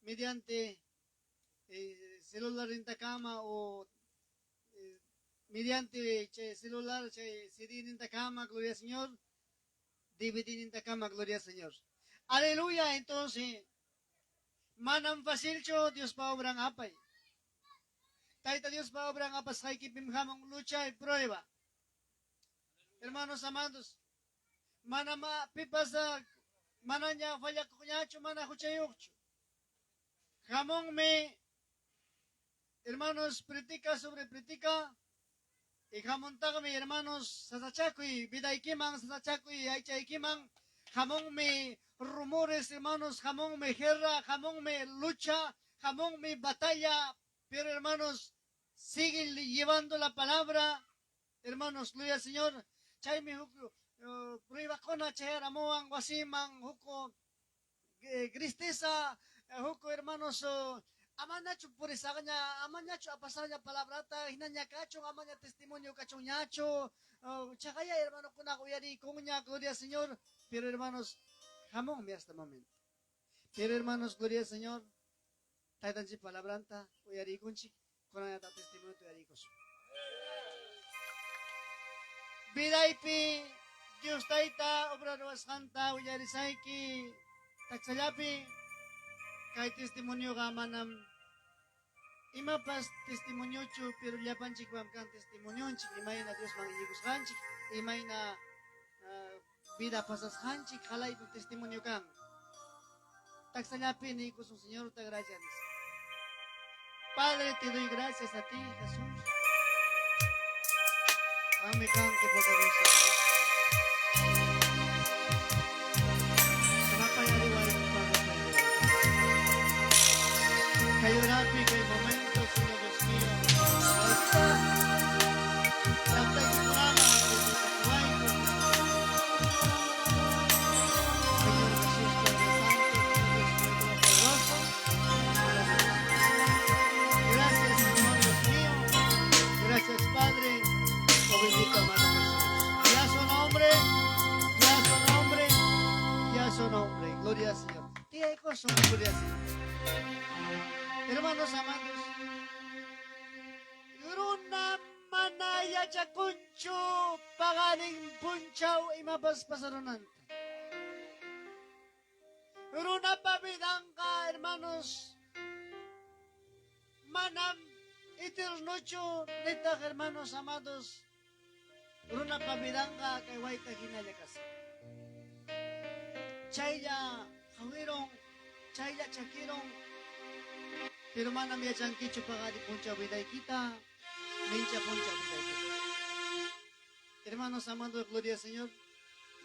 Mediante celular nintakama o mediante chay celular, chay CD nintakama, gloria al Señor, DVD nintakama, gloria al Señor. Aleluya, entonces, manam facilchu Diospa obran apay. Tayta Diospa obran apasqaykipim hamun lucha y prueba. Hermanos amados, manam pipas manaña fallakuqñachu, mana huchayuqchu. Hamunmi, hermanos, critica sobre critica. Y hamuntaqmi, hermanos, sasachakuy, vidaykiman, sasachakuy, aychaykiman. Hamunmi rumores, hermanos, hamunmi guerra, hamunmi lucha, hamunmi batalla. Pero, hermanos, siguen llevando la palabra. Hermanos, gloria al Señor. Chaymi huk pruebakuna chayaramuwan wasiman, huk tristeza, huk, hermanos, amanachu purisaqña, amañachu apasaqña palabrata, hinaña kachun, amaña testimonio kachunñachu, chaqaya hermanokunaqa uyariykunña, gloria al Señor. Pero, hermanos, hamunmi hasta momento. Pero, hermanos, gloria al Señor, Taytanchik palabranta uyariykunchik, kunanñataq testimonio uyariykusun. Vidaypi Dios Tayta obra ruwasqanta uyarisayki taksallapi, kay testimonioqa manam imapas testimoniochu, pero llapanchikpam kan testimonionchik, imayna Diosman iñikusqanchik, imayna vida pasasqanchik, qalaypim testimonio kan. Taksallapi niykusun Señorta gracias nispa. Padre, te doy gracias a ti, Jesús. Qammi kanki poderoso Dios. Rimapayariwayku, Padre. Kay horapi, kay momento, Señor Dios mío. Ahorita, llaqtaykikunama wayku. Señor Jesús, Padre Santo, Dios mío todopoderoso. Gracias. Gracias, Señor Dios mío. Gracias, Padre. Oh bendito amado Jesús. Ya su nombre, ya su nombre, ya su nombre. Gloria al Señor. Tiyaykusun, gloria al Señor. Hermanos amados, runa mana yachakunchu paqarin punchaw imapas pasarunanta. Runapa vidanqa, hermanos, manam eternochu nitaq, hermanos amados, runapa vidanqa kay wayta hinalla kasqa. Chaylla qawirun, chaylla chakirun, pero manam yachankichu paqari punchaw vidaykita, mincha punchaw vidaykita. Hermanos amados, gloria al Señor,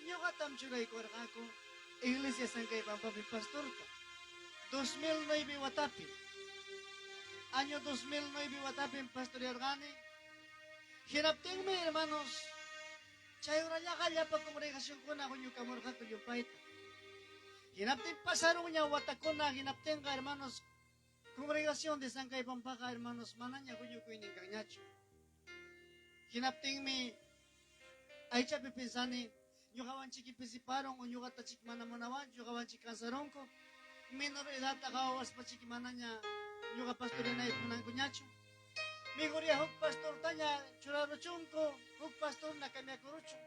ñuqatam churaykuwarqaku Iglesia Sankaypampapi pastorta. 2009 watapi, año 2009 watapim pastorearqani. Hinaptinmi, hermanos, chay horallaqa llapa congregacionkuna huñukamurqaku llumpayta. Hinaptin pasarunña watakuna, hinaptinqa, hermanos, congregación de Sankaypampaqa, hermanos, manaña huñukuynin kanñachu. Hinaptinmi aychapi pensani, ñuqawanchiki pisiparun o ñuqata chik mana munawanchu, ñuqawanchik cansarunku, menor edadta qawawaspachiki manaña ñuqa pastoreanayta munankuñachu. Mejor huk pastortaña churaruchunku, huk pastorna cambiakuruchun.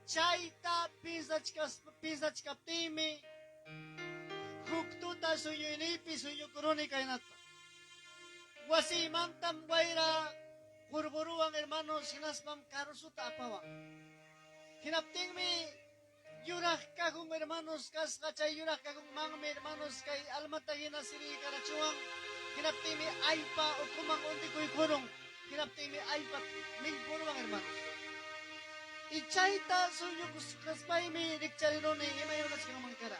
Chayta pinsachkaptiymi huk tuta sueñoyniypi sueñokuruni kaynata. Wasiymantam wayra hurquruwan, hermanos, hinaspam carrozuta apawan. Hinaptinmi yuraq cajón, hermanos, kasqa, chay yuraq cajonmanmi, hermanos, kay almata hina siriykarachiwan. Hinaptinmi allpa ukuman undikuykurun. Hinaptinmi allpa millpuruwan, hermanos. Y chayta sueñokuspaymi rikchariruni imay rurasqanman kara.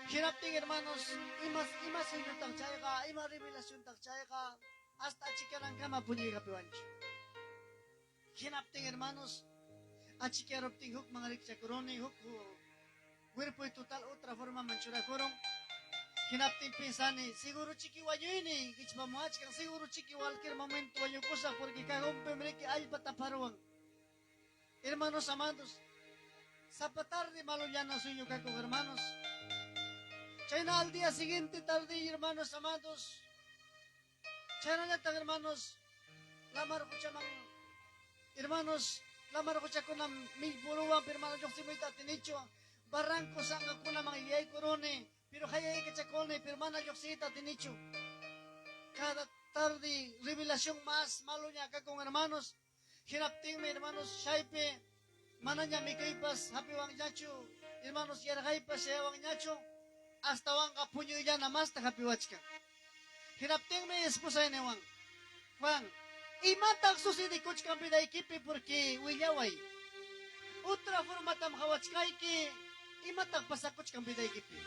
Hinaptin, hermanos, ima sueñotaq chayqa, ima revelaciontaq chayqa, hasta achikarankama puñuykapiwanchu. Hinaptin, hermanos, achikyaruptin hukman rikchakuruni, huk cuerpo y total otra forma man churakurun. Hinaptin pensani, seguro chiki wañuyni hichpamuachkan, seguro chiki cualquier momento wañukusaq porque cajonpim riki allpa taparuwan. Hermanos amados, sapa tarde malullana sueño kakuq, hermanos. Chayna al día siguiente tarde, hermanos amados, chaynallataq, hermanos, lamar quchaman, hermanos, lamar quchakunam millpuruwan, hermano, lluqsimuyta atinichu. Barranco sanqakunaman yaykuruni, pero hayaykachakuni, pero mana lluqsiyta atinichu. Cada tarde revelación más maluña acá con hermanos. Hinaptinmi, hermanos, chaypi manaña mikuypas hapiwanñachu, hermanos, yarqaypas chayawanñachu, astawanqa puñuyllana masta hapiwachkan. Hinaptinmi esposay niwan: "Juan, imataq sucedikuchkan vidaykipi? Porque willaway, otra formatam qawachkayki, imataq pasakuchkan vidaykipi?"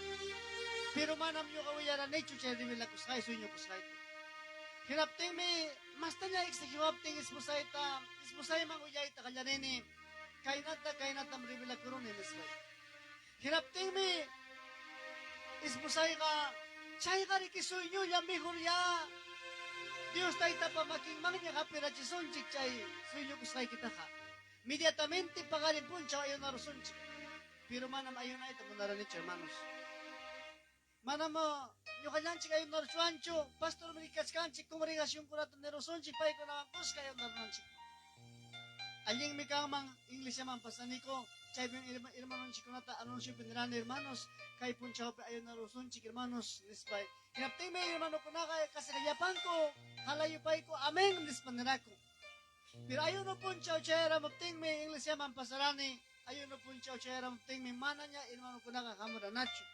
Pero manam ñuqa willaranichu chay revelakusqay, sueñokusqayta. Hinaptinmi mastaña exigiwaptin esposayta, esposayman willayta qallarini, "Kaynata, kaynatam revelakuruni", nispay. Hinaptinmi esposayqa, "Chayqariki sueñolla, mejor ya Dios Taytapa makinmanña hapirachisunchik chay sueñokusqaykitaqa. Inmediatamente paqarin punchaw ayunarusunchik". Pero manam ayunayta munaranichu, hermanos. Manam ñuqallanchik ayunaruchwanchu, pastormi kachkanchik, congregacionkunata nirusunchik paykunawan kuska ayunarunanchik. Allinmi kanman, iglesiaman pasaniku, chaypi hermanonchikkunata anunciopi nirani, "Hermanos, kay punchawpi ayunarusunchik, hermanos", nispay. Hinaptinmi hermanokunaqa casi llapanku halayupayku "amén" nispa niraku. Pero ayuno punchaw chayaramuptinmi iglesiaman pasarani, ayuno punchaw chayaramuptinmi manaña hermanokunaqa hamuranachu.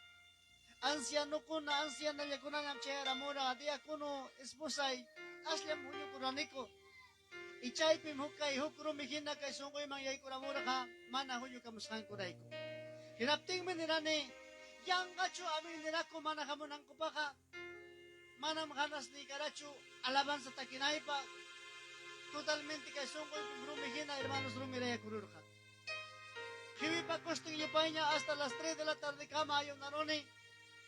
Ancianokuna, ancianallakunañam chayaramura, diácono, esposay, asllam huñukuraniku. Y chaypim huk kay huk rumi hina kay sunquyman yaykuramurqa mana huñukamusqankurayku. Hinaptinmi nirani, "Yanqachu amin niraku mana hamunankupaqqa? Manam ganas niykarachu alabanza takinaypaq". Totalmente kay sunquypim rumi hina, hermanos, rumirayakururqa. Qiwipakustin yupayña hasta las 3 de la tarde kama ayunaruni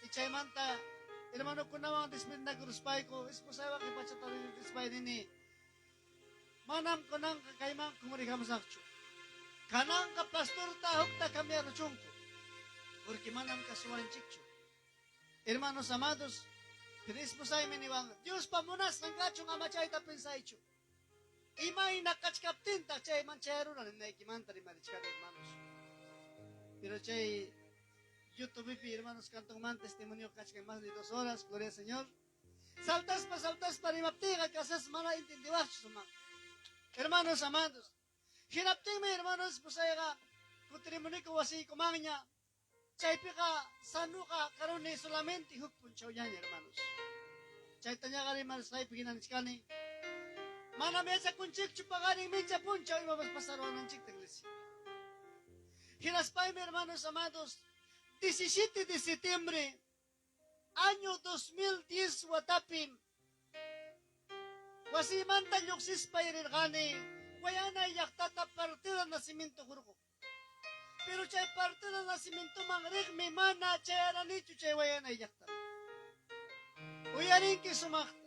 y chaymanta hermanokunawan despedinakuruspayku esposaywan qipachata rispay nini, "Manam kunanqa kayman kumurikamusaqchu. Kananqa pastorta hukta cambiaruchunku, porque manam kasuwanchikchu". Hermanos amados, pero esposaymi niwan, "Diospa munasqan kachun, ama chayta pensaychu". Imayna kachkaptintaq chayman chayaruna ninaykimanta rimarichkani, hermanos. Pero chay YouTubepi, hermanos, cantonman testimonio kachkan más de 2 horas, gloria al Señor. Saltaspa, saltaspa rimaptiyqa casas mana entendiwaqchu sumaq. Hermanos amados, hinaptinmi, hermanos, esposayqa kutirimuniku wasiykumanña. Chaypiqa sanuqa karuni solamente huk punchawllaña, hermanos. Chaytañaqa rimarisqaypi hina nichkani. Manam yachakunchikchu paqarin mincha punchaw imapas pasaruwananchikta, iglesia. Hinaspaymi, hermanos amados, 17 de septiembre, año 2010 watapi wasiymanta lluqsispay rirqani Guayana llaqtata partida nacimiento hurquq. Pero chay partida nacimientoman riqmi mana chayaranichu chay Guayana llaqtata. Uyarinki sumaqta.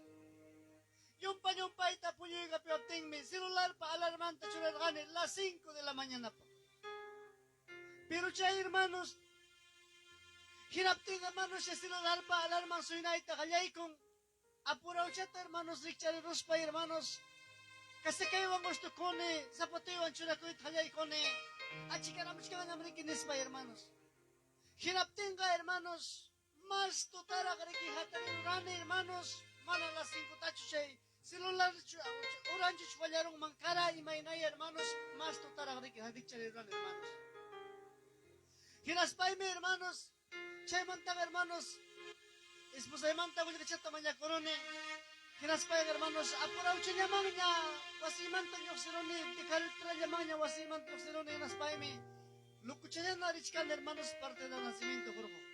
Llumpa llumpayta puñuykapiwaptinmi celularpa alarmanta churarqani las 5 de la mañanapaq. Pero chay, hermanos, hinaptin, hermanos, chay celularpa alarman suynayta qallaykun. Apurawchata, hermanos, rikchariruspa, hermanos, kasakaywan ustukuni, zapatuywan churakuyta qallaykuni, achikaramuchkanñam riki nispa, hermanos. Hinaptinqa, hermanos, mas tutaraq riki hatarirurani, hermanos, mana las 5 tachu chay celular uranchu fallarunman kara imaynay, hermanos, mas tutaraq riki rikcharirurani, hermanos. Hinaspaymi, hermanos, chaymantaqa, hermanos, esposaymanta qullqichata mañakuruni. Hinaspayqa, hermanos, apurawchallamanña wasiymanta lluqsiruni, carreterallamanña wasiymanta lluqsiruni, hinaspaymi lukuchallana richkani, hermanos, parte de nacimiento hurquq.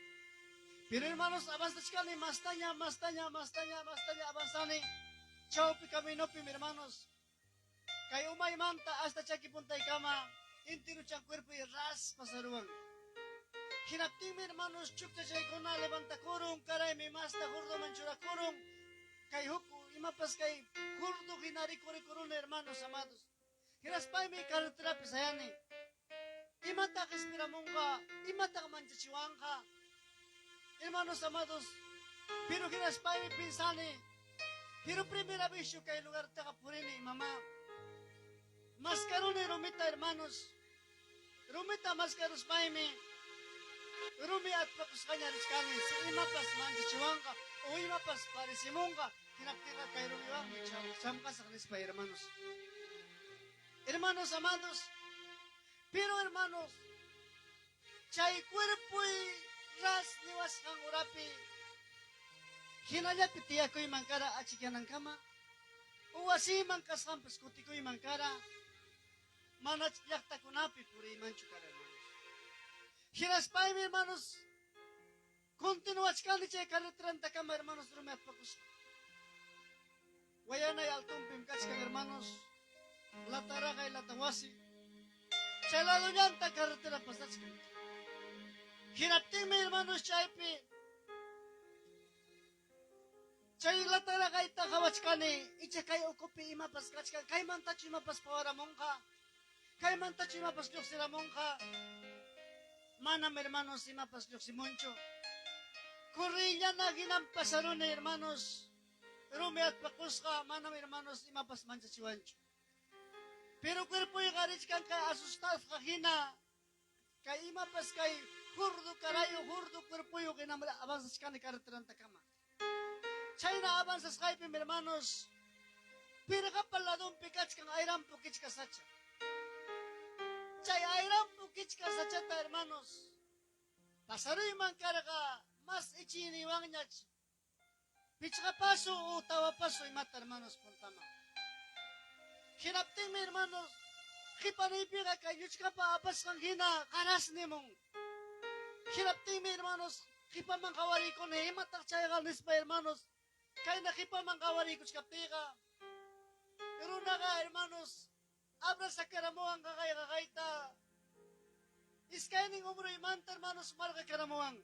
Pero, hermanos, avanzachkani mastaña, mastaña, mastaña, mastaña avanzani. Chawpi caminopim, hermanos, kay umaymanta hasta chaki puntaykama intiruchan cuerpo y ras pasaruwan. Hinaptinmi, hermanos, chukchachaykuna levantakurun, karaymi masta hurduman churakurun. Kay huk imapas kay hurdu hina rikurikuruni, hermanos amados. Hinaspaymi carreterapi sayani. Imataq esperamunqa, imataq manchachiwanqa. Hermanos amados, pero hinaspaymi pinsani, pero primera vez kay lugartaqa purini, mamá. Maskaruni rumita, hermanos. Rumita maskaruspaymi, rumi atpakusqaña richkani, si imapas manchachiwanqa o imapas parecimunqa, hinaptinqa kay rumiwanmi chamqasaq nispa, hermanos. Hermanos amados, pero hermanos, chay cuerpoy ras niwasqan urapi hinallapi tiyakuyman kara achikyanankama, o wasiyman kasqanpas kutikuyman kara, mana llaqtakunapi puriymanchu kara, hermanos. Hinaspaymi, hermanos, continuachkani chay carreterantakama, hermanos, rumi atpakuspa. Wayanay altunpim kachkan, hermanos, lataraqay lata wasi. Chay ladullanta carretera pasachkan. Hinaptinmi, hermanos, chaypi chay lataraqayta qawachkani, icha kay ukupi imapas kachkan, kaymantachu imapas pawaramunqa, kaymantachu imapas lluqsiramunqa. Manam, hermanos, imapas lluqsimunchu. Corrillana hinam pasaruni, hermanos, rumi atpakusqa, manam, hermanos, imapas manchachiwanchu. Pero cuerpoyqa richkan kay asustasqa hina, kay imapas kay jurdu karayo, jurdu cuerpoyuq hinam avanzachkani carreterantakama. Chayna avanzasqaypim, hermanos, pirqapa ladonpi kachkan ayrampu kichka sacha. Chay ayrampu kichka sachata, hermanos, pasaruyman karqa mas ichiyniwanñach pichqa paso o tawa paso imata, hermanos, puntaman. Hinaptinmi, hermanos, qipaniypiqa kay lluchkapa apasqan hina qaras nimun. Hinaptinmi, hermanos, qipaman qhawarikuni, imataq chayqa nispa, hermanos. Kayna qipaman qawarikuchkaptiyqa, runaqa, hermanos, abrazakaramuwan qaqay qaqayta. Iskaynin hombroymanta, hermanos, marqakaramuwan.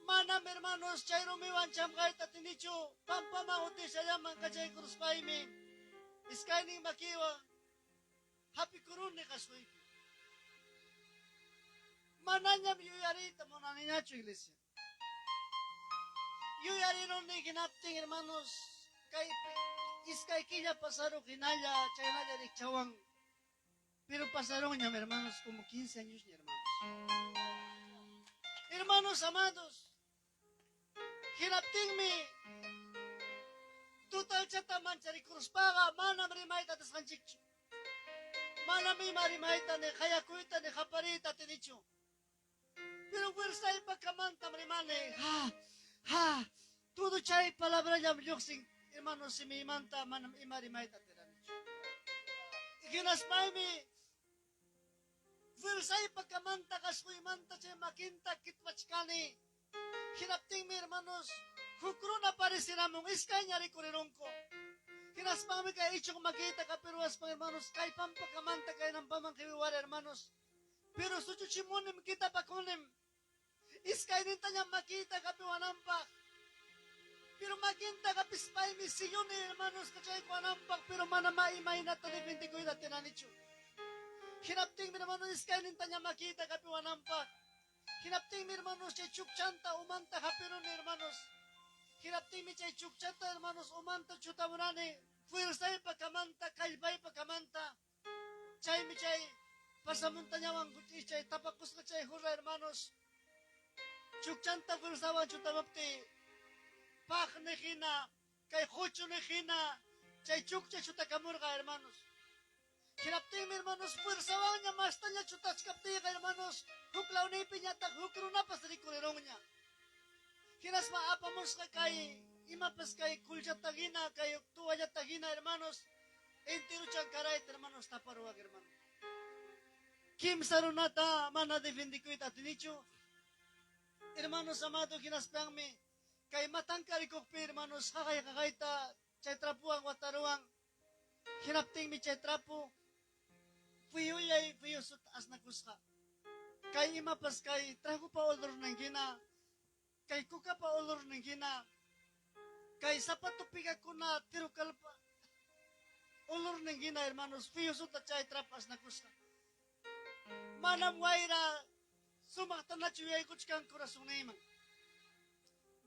Manam, hermanos, chay rumiwan chamqayta atinichu, pampaman utishallaman kachaykuruspaymi iskaynin makiwan hapikuruni qasquypi. Manañam yuyariyta munaniñachu, iglesia. Yuyariruni hinaptin, hermanos, kay iskay killa pasaruq hinalla chaynalla rikchawan. Pero pasarunñam, hermanos, como 15 años, hermanos. Hermanos amados, hinaptinmi tutalchata mancharikuruspaqa manam rimayta atisqanchikchu. Manam ima rimayta ni qayakuyta ni qapariyta atinichu. Pero fuerzaypa kamantam rimani, ha, ha, todo chay palabrallam lluqsin, hermanos, simiymanta, manam ima rimayta atiranichu. Hinaspaymi fuerzaypa kamanta qasquymanta chay makinta kitwachkani. Hinaptinmi, hermanos, huk runa apareciramun, iskayña rikurirunku. Hinaspami kay ichuq makiyta kapiruwaspa, hermanos, kay pampa kamanta kaynampaman qiwiwara, hermanos. Pero suchuchimunim, kitapakunim. Iskaynintañam makiyta kapiwananpaq. Pero makinta kapispaymi silluni, hermanos, kachaykuwananpaq, pero mana imaynata defendikuyta atinanichu. Hinaptinmi, hermanos, iskaynintañam makiyta kapiwananpaq. Hinaptinmi, hermanos, chay chukchanta umanta hapiruni, hermanos. Hinaptinmi chay chukchanta, hermanos, umanta chutamurani, fuerzaypa kamanta, kallpaypa kamanta. Chaymi chay pasamontañawan chay tapakusqa chay hurra, hermanos. Chukchanta fuerzawan chutamuptiy paqni hina, kay huchuni hina, chay chukcha chutakamurqa, hermanos. Hinaptinmi, hermanos, fuerzawanña mastaña chutachkaptiyqa, hermanos, huk lawniypiñataq huk runapas rikurirunña. Hinaspa apamusqa kay imapas kay kulchata hina, kay toallata hina, hermanos, enteruchan karayta, hermanos, taparuwan, hermano. Kimsa runata mana defendikuyta atinichu. Hermanos amados, hinaspanmi kay matankarikuqpi, hermanos, qaqay qaqayta chay trapuwan wataruwan. Hinaptinmi chay trapo fiyullay fiyusut asnakusqa. Kay imapas kay tragupa olornin hina, kay kukapa olornin hina, kay zapato pigakuna tirukalpa olornin hina, hermanos, fiyusuta chay trapo asnakusqa. Manam wayra sumaqtanachu yaykuchkan corazonniyman.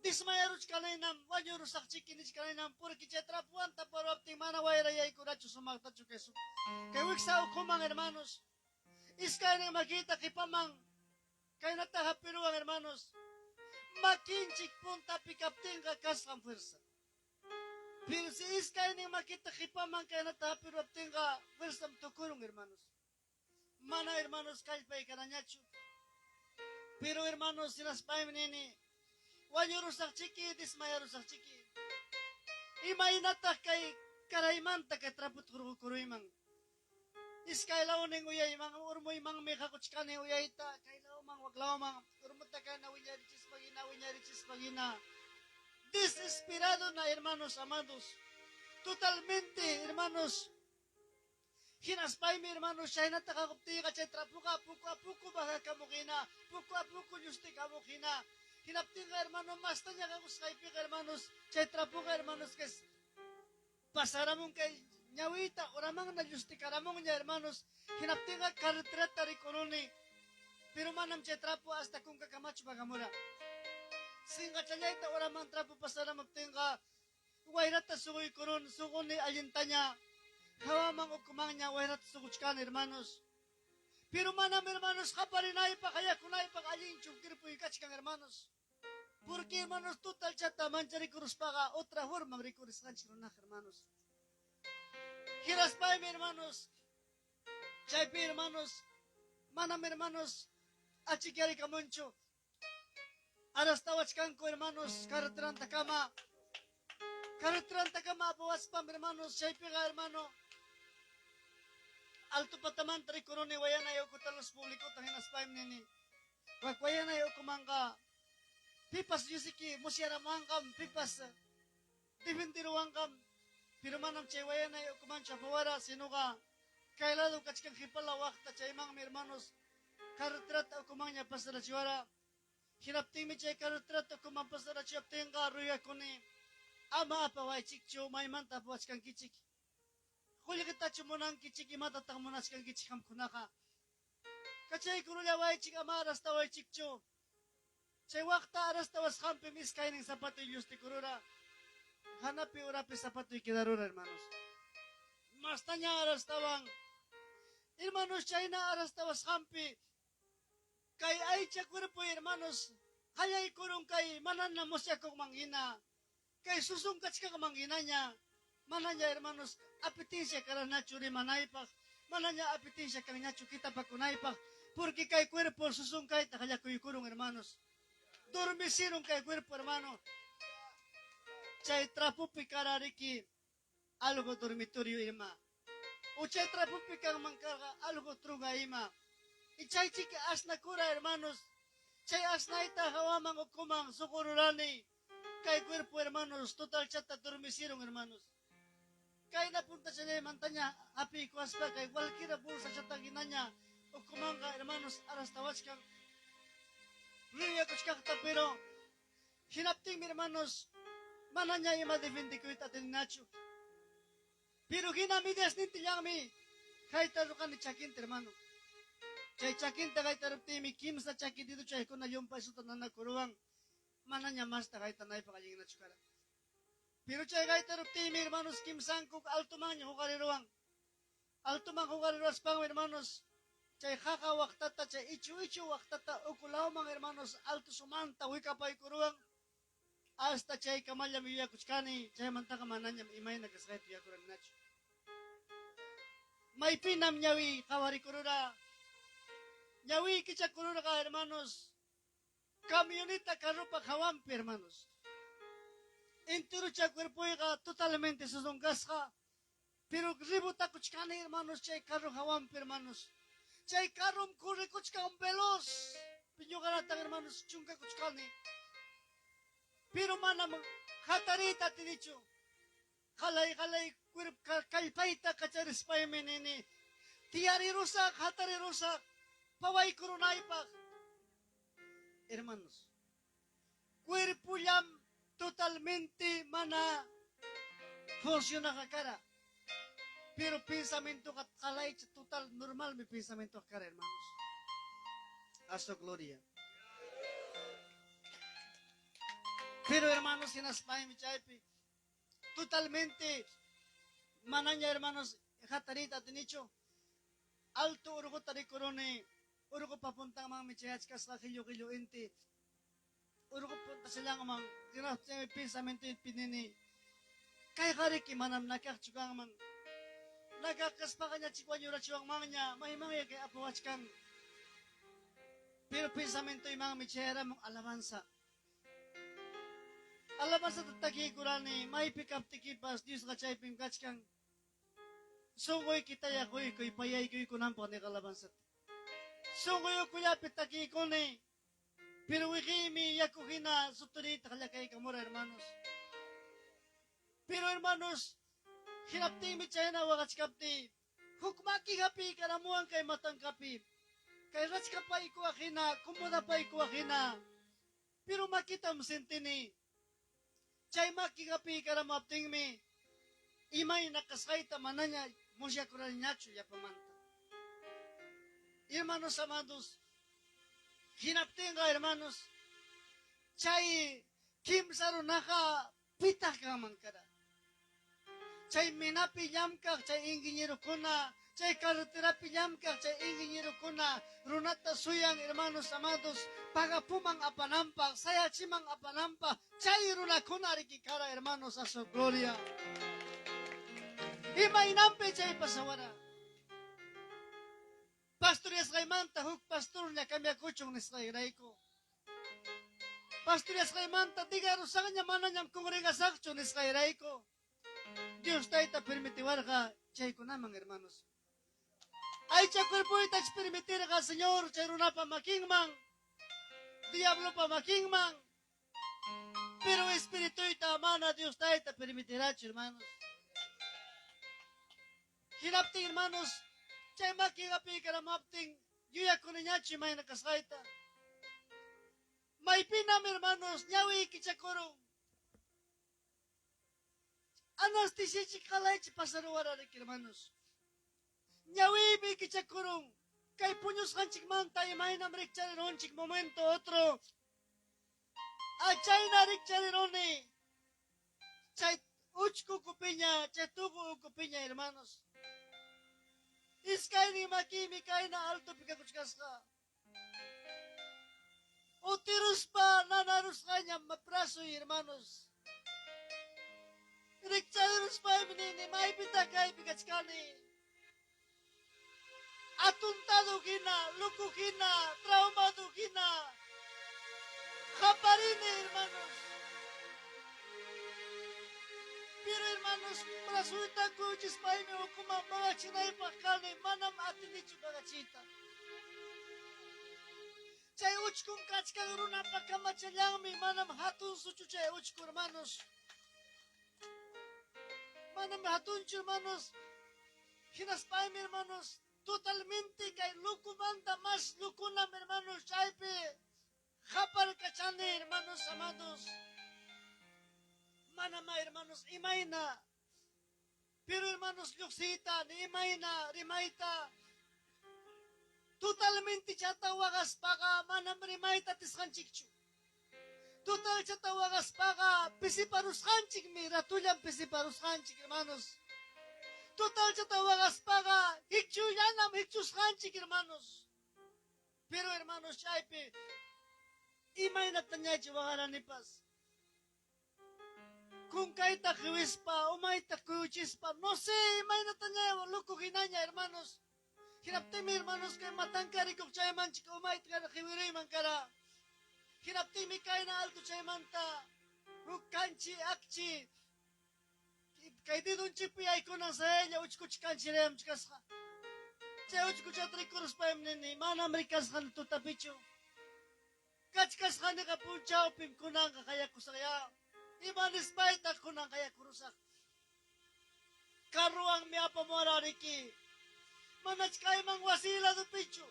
Desmayaruchkanaynam, wañurusaqchiki nichkanaynam, porque chay trapuwan taparuwaptin mana wayra yaykurachu sumaqtachu kay kay wiksa ukhuman, hermanos. Iskaynin makiyta qipaman kaynata hapiruwan, hermanos. Makinchik puntapi kaptinqa kasqan fuerza. Pero si iskaynin makita qipaman kaynata hapiruwaptinqa fuerzam tukurun, hermanos. Mana, hermanos, kallpay karañachu. Pero, hermanos, hinaspaymi nini, wañurusaqchiki, desmayarusaqchiki. Imaynataq kay karaymanta kay trapota hurqukuruyman? Iskay lawnin uyayman urmuymanmi qaquchkani uyayta, kay lawman, wak lawman, urmuta kayna wiñarichispa hina, wiñarichispa hina. Desesperado na, hermanos amados. Totalmente, hermanos. Hinaspaymi, hermanos, chaynata qaquptiyqa chay trapuqa poco a poco bajakamuq hina, poco a poco llustikamuk hina. Hinaptinqa, hermano, mastaña qaqusqaypiqa, hermanos, chay trapuqa, hermanos, que pasaramun kay ñawiyta uramanna llustikaramunña, hermanos. Hinaptinqa carreterata rikuruni. Pero manam chay trapo hasta kunkakamachu bajamura. Sinqachallayta uraman trapo pasaramuptinqa wayrata suguykurun, suguni allintaña. Hawaman ukumanña wayrata suguchkani, hermanos. Pero manam, hermanos, qaparinaypaq, hayakunaypaq allinchu cuerpoy kachkan, hermanos. Porque, hermanos, total chata mancharikuruspaqa otra forma rikurisqanchik runaqa, hermanos. Hinaspaymi, hermanos, chaypi, hermanos, manam, hermanos, achikyarikamunchu. Arastawachkanku, hermanos, carreterantakama. Carreterantakama apawaspam, hermanos, chaypiqa, hermano, alto patamanta rikuruni wayanay ukuta luz publicota hinaspaymi nini. Wak wayanay ukumanqa pipas yusiki musyaramanqam, pipas defendiruwanqam, pero manam chay wayanay ukumanchu apawara, sinuqa kay lado kachkan qipala waqta chaymanmi, hermanos, carreterata ukumanña pasarachiwara. Hinaptinmi chay carreterata ukuman pasarachiwaptinqa ruyakuni, ama apawaychikchu, maymanta apawachkankichik. Qullqitachu munankichik, imatataq munachkankichik qamkunaqa. Kachaykurullawaychik, ama arastawaychikchu. Chay waqta arastawasqanpim iskaynin zapatoy llustikurura. Hanapi urapi zapatoy quedarura, hermanos. Mastaña arastawan. Hermanos, chayna arastawasqanpi kay aycha cuerpo, hermanos, qallaykurun kay manana musyakuqman hina. Kay susunkachkaqman hinaña. Manaña, hermanos, apetincia karanachu rimanaypaq, manaña apetincia kanñachu kitapakunaypaq, porque kay cuerpo susunkayta qallakuykurun, hermanos. Dormicirun kay cuerpo, hermano. Chay trapupi karariki algo dormitorio ima. O chay trapupi kanman karqa algo truga ima. Y chay chiki asnakura, hermanos. Chay asnayta hawaman ukuman suqururani. Kay cuerpo, hermanos, total chata dormicieron, hermanos. Kayna punta chayaymantaña hapiykuaspa kay cualquiera bolsa chata hinaña ukumanqa, hermanos, arastawachkan. Ruyakuchkaqta, pero hinaptinmi, hermanos, manaña ima defendikuyta atininachu. Pero hina mediasnintillanmi haytarurqani chakinta, hermano. Chay chakinta haytaruptiymi kimsa chaki dedochaykuna llumpaysuta nanakuruwan. Manaña masta haytanaypaq allinnachu kara. Pero chay haytaruptiymi, hermanos, kimsanku altomanña huqariruwan. Altoman huqariruwaspanmi, hermanos, chay qaqa waqtata, chay ichu ichu waqtata ukulawman, hermanos, alto sumanta wikapaykuruwan. Hasta chay kamallam yuyakuchkani, chaymantaqa manañam imayna kasqayta yuyakuraniñachu. Maypinam ñawi qhawarikurura. Ñawi kichakururqa, hermanos, camioneta carropa hawanpi, hermanos. Enterocha cuerpoyqa totalmente susunkasqa, pero rebotakuchkani, hermanos, chay carro hawanpi, hermanos. Chay carrom correkuchkan veloz. Ñuqanataq, hermanos, chunkakuchkani. Pero manam hatariyta atinichu. Qalay qalay kallpayta kacharispaymi nini. Tiyarirusaq, hatarirusaq, pawaykurunaypaq. Hermanos, cuerpollam totalmente mana funcionaqa kara. Pero pensamientoqa qalaycha total normalmi pensamiento kara, hermanos. A su gloria. Pero hermanos, hinaspaymi chaypi totalmente manaña, hermanos, hatariyta atinichu. Alto urquta rikuruni, urqupa puntanmanmi chayachkasqa qillu qillu inti. Urqupa puntasillanman, hinaptinmi pensamientoypi nini, kayqariki manam nakaqchu kanman. Nakaq kaspaqa ñachik wañurachiwanmanña, maymanya kay apawachkan. Pero pensamientoymanmi chayaramun alabanza. Alabanzata takiykurani, maypi kaptikipas Diosqa chaypim kachkan. Sunquykitaya quykuy payaykuykunanpaq niq alabanzata. Sunquyukullapi takiykuni, pero wiqiymi yaku hina suturiyta qallakaykamura, hermanos. Pero hermanos, hinaptinmi chayna waqachkaptiy, huk maki hapiykaramuwan kay matankapi. Kay rachkapaykuwaq hina, acomodapaykuwaq hina. Pero makitam sentini. Chay maki hapiykaramaptinmi imayna kasqayta manaña musyakuraniñachu yapamanta. Hermanos amados, hinaptinqa, hermanos, chay kimsa runaqa pitaq kanman kara? Chay minapi llamkaq chay ingenierokuna, chay carreterapi llamkaq chay ingenierokuna runata suyan, hermanos amados, pagapuman apananpaq, sayachiman apananpaq, chay runakuna riki kara, hermanos, a su gloria. Imaynanpi chay pasawara? Pastoreasqaymanta huk pastorña cambiakuchun nisqayrayku. Pastoreasqaymanta digarusaqña manañam congregasaqchu nisqayrayku. Dios tayta permitiwarqa chaykunaman, hermanos. Aycha cuerpoytach permitirqa Señor chay runapa makinman, diablopa makinman. Pero espirituyta mana Dios tayta permitirachu, hermanos. Hinaptin, hermanos, chay makin hapiykaramaptin yuyakuniñachu imayna kasqayta. Maypinam, hermanos, ñawiy kichakurun. Anestesiachik qalaychi pasaruwarariki, hermanos. Ñawiymi kichakurun. Kay puñusqanchikmanta imaynam rikcharirunchik momento otro. Achayna rikchariruni. Chay uchku ukupiña, chay tuqu ukupiña, hermanos. Iskaynin makiymi kayna altopi kakuchkasqa. Utiruspa nanarusqaña brazoy, hermanos. Rikcharuspaymi nini, maypitaq kaypi kachkani? Atontado hina, loco hina, traumado hina. Qaparini, hermanos. Pero hermanos, brazoyta kuyuchispaymi ukuman pagachinaypaq kani, manam atinichu pagachiyta. Chay uchkun kachkan runapa kamachallanmi, manam hatun suchu chay uchku, hermanos. Manam hatunchu, hermanos. Hinaspaymi, hermanos, totalmente kay locomanta más loconam, hermanos, chaypi qaparkachani, hermanos amados. Manama, hermanos, imayna. Pero hermanos, lluqsiyta, ni imayna, rimayta. Totalmente chata waqaspaqa manam rimayta atisqanchikchu. Total chata waqaspaqa pisiparusqanchikmi, ratullam pisiparusqanchik, hermanos. Total chata waqaspaqa hikchullanam hikchusqanchik, hermanos. Pero hermanos, chaypi imaynatañachi waqaranipas. Kunkayta qiwispa, umayta kuyuchispa, no sé, imaynataña loco hinaña, hermanos. Hinaptinmi, hermanos, kay matankarikuq chaymanchik umayta qiwiruyman kara. Hinaptinmi kayna alto chaymanta huk kanchi akchi kay dedonchikpi yaykunan saylla uchkuchi kanchirayam kasqa. Chay uchkuchata rikuruspaymi nini, manam rikasqani tutapichu. Kachkasqaniqa punchawpim kunanqa qayakusaqya. Ima nispaytaq kunan qayakurusaq. Carrowanmi apamuwarariki. Manach kayman wasiy ladopichu.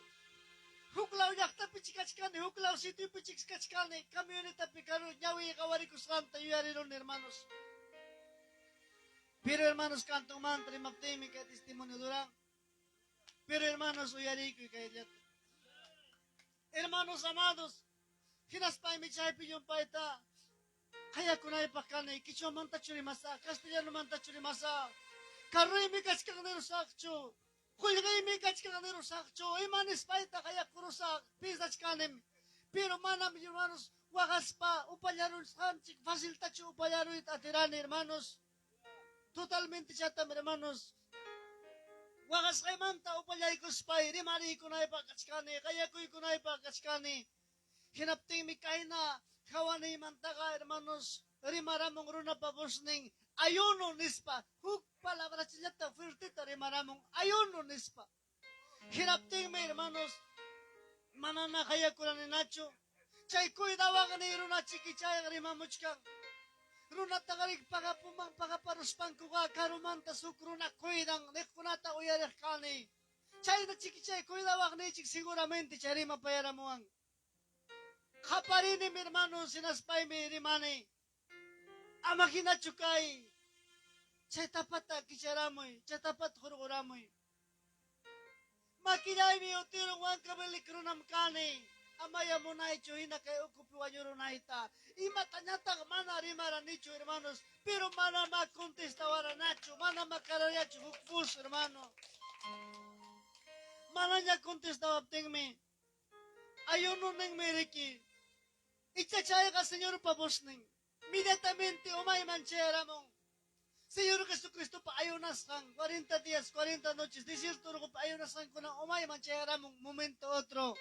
Huklaw llaqtapi kachkani, huklaw sitiopi kachkani, camionetapi carro ñawiy qawarikusqanta yuyariruni, hermanos. Pero hermanos, cantonmanta rimaptinmi kay testimonio duran. Pero hermanos, uyariykuy kayllata. Hermanos amados, hinaspaymi chaypi llumpayta Qayakunaypaq kani, quichuamantachu rimasaq, castellanomantachu rimasaq, carroymi kachkan nirusaqchu, qullqiymi kachkan nirusaqchu, ima nispaytaq qayakurusaq, piensachkanim. Pero manam, hermanos, waqaspa upallarusqanchik faciltachu upallaruyta atirani, hermanos. Totalmente chatam, hermanos, waqasqaymanta upallaykuspay rimariykunaypaq kachkani, qayakuykunaypaq kachkani. Hinaptinmi kayna qawaniymantaqa, hermanos, rimaramun runapa voznin, ayuno nispa, huk palabrachallata fuerteta rimaramun, ayuno nispa. Hinaptinmi, hermanos, manana qayakuraninachu, chay cuidawaqniy runa chikichayqa rimamuchkan. Runataqa rik pagapuman pagaparuspankuqa karumanta huk runa cuidan niqkunata uyariq kani. Chayna chiquichay cuidawaqniychik seguramente chay rimapayaramuwan. Qaparinim, hermanos, hinaspaymi rimani. Ama hinachu kay. Chay tapata kicharamuy, chay tapata hurquramuy. Makillaymi utirun Huancavelica runam kani. Amaya munaychu hina kay ukupi wañurunayta. Imatañataq mana rimaranichu, hermanos, pero mana ma contestawaranachu, mana makarariachu huk voz, hermano. Manaña contestawaptinmi, ayuno ninmi riki. Icha chayqa Señorpa voznin. Inmediatamente umayman chayaramun. Señor Jesucristopa ayunasqan 40 días, 40 noches, desierto urqupi ayunasqankuna umayman chayaramun momento otro.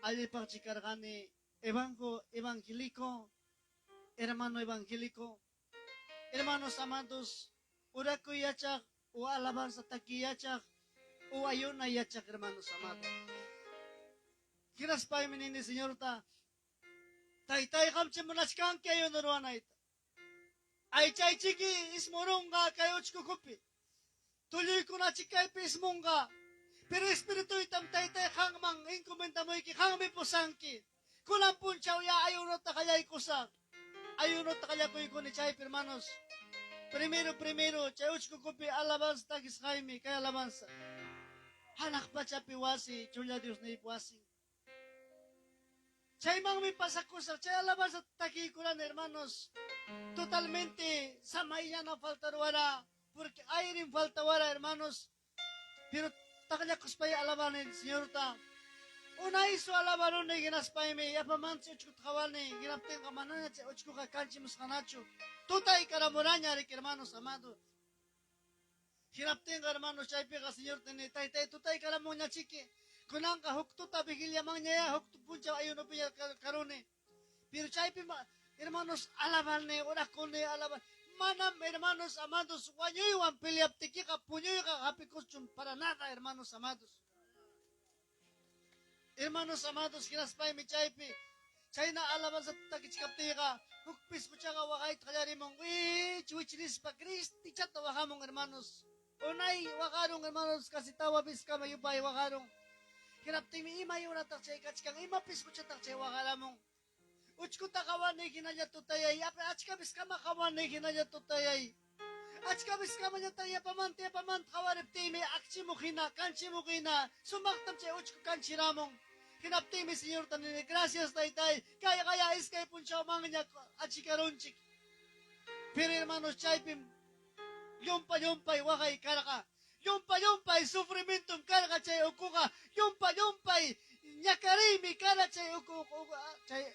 Allipaqchi karqani evango evangélico, hermano evangélico, hermanos amados, orakuy yachaq o alabanza taki yachaq o ayuna yachaq, hermanos amados. Hinaspaymi nini Señorta, taytay qamchi munachkanki ayuno ruwanayta. Aychaychiki ismurunqa kay uchkukupi. Tulluykunachik kaypi ismunqa. Pero espirituytam taytay qanman encomendamuyki, qanmi pusanki. Kunan punchaw ya ayunota qallaykusaq. Ayunota qallakuykuni chaypi, hermanos. Primero, primero, chay uchkukupi alabanza takisqaymi, kay alabanza. Hanaq pachapi wasi, chulla Diosniypa wasin. Chaymanmi pasakusaq, chay alabanza takiykurani, hermanos. Totalmente samayllana faltaruwara, porque airin faltawara, hermanos. Pero taqllakuspay alabani Señorta. Unaysu alabaruni hinaspaymi yapamanchi uchkuta qhawani, hinaptinqa manaña chay uchkuqa kanchimusqanachu. Tutay karamuraña riki, hermanos amados. Hinaptinqa, hermanos, chaypiqa Señorta ni taytay tutay karamunñachiki. Kunanqa huk tuta vigiliamanñaya huk punchaw ayunopiña karuni. Pero chaypi, hermanos, alabani, orakuni, alaban. Manam, hermanos amados, wañuywan peleaptikiqa puñuyqa hapikuchun para nada, hermanos amados. Hermanos amados, hinaspaymi chaypi chayna alabanza takichkaptiyqa huk pisquchaqa waqayta qallarimun, wich wich nispa cristichata waqamun, hermanos. Unay waqarun, hermanos, casi tawa biskama yupay waqarun. Hinaptinmi imay urataq chay kachkan, ima pisquchataq chay waqaramun. Uchkuta qawani hinalla tutayay, achka biskama qawani hinalla tutayay. Achka biskamañataq yapamanta yapamanta qawariptiymi akchimuq hina, kanchimuq hina, sumaqtam chay uchku kanchiramun. Hinaptinmi Señorta nini, gracias taytay, kayqaya iskay punchawmanña achikarunchik. Pero hermanos, chaypim llumpa llumpay waqay karqa. Llumpa llumpay sufrimientom karqa chay ukuqa, llumpa llumpay ñakariymi kara chay uku, chay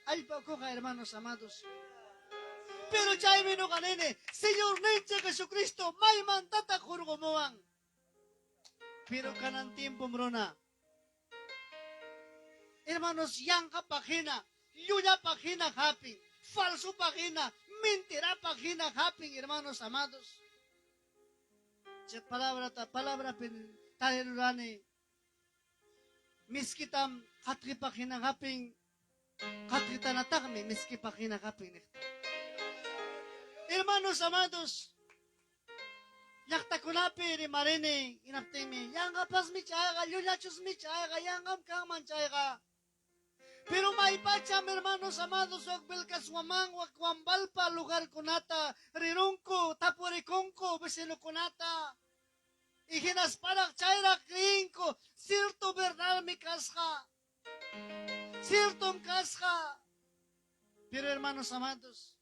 allpa ukuqa, hermanos amados. Pero chaymi ñuqa nini, Señorninchik Jesucristo maymantataq hurqumuwan. Pero kanan tiempom runa, hermanos, yanqapaq hina, llullapaq hina hapin, falsopaq hina, mentirapaq hina hapin, hermanos amados. Chay palabrata, palabrapi tarirurani, miskitam qatqipaq hina hapin, qatqitanataqmi miskipaq hina hapin niqta. Hermanos amados, llaqtakunapi rimarini, hinaptinmi, yanqapasmi chayqa, llullachusmi chayqa, yanqam kanman chayqa. Pero maypacham, hermanos amados, wak Vilcashuamán, wak Huambalpa lugarkunata rirunku, tapurikunku vecinukunata. Y hinasparaq chayraq creenku, cierto verdadmi kasqa. Ciertom kasqa. Pero hermanos amados,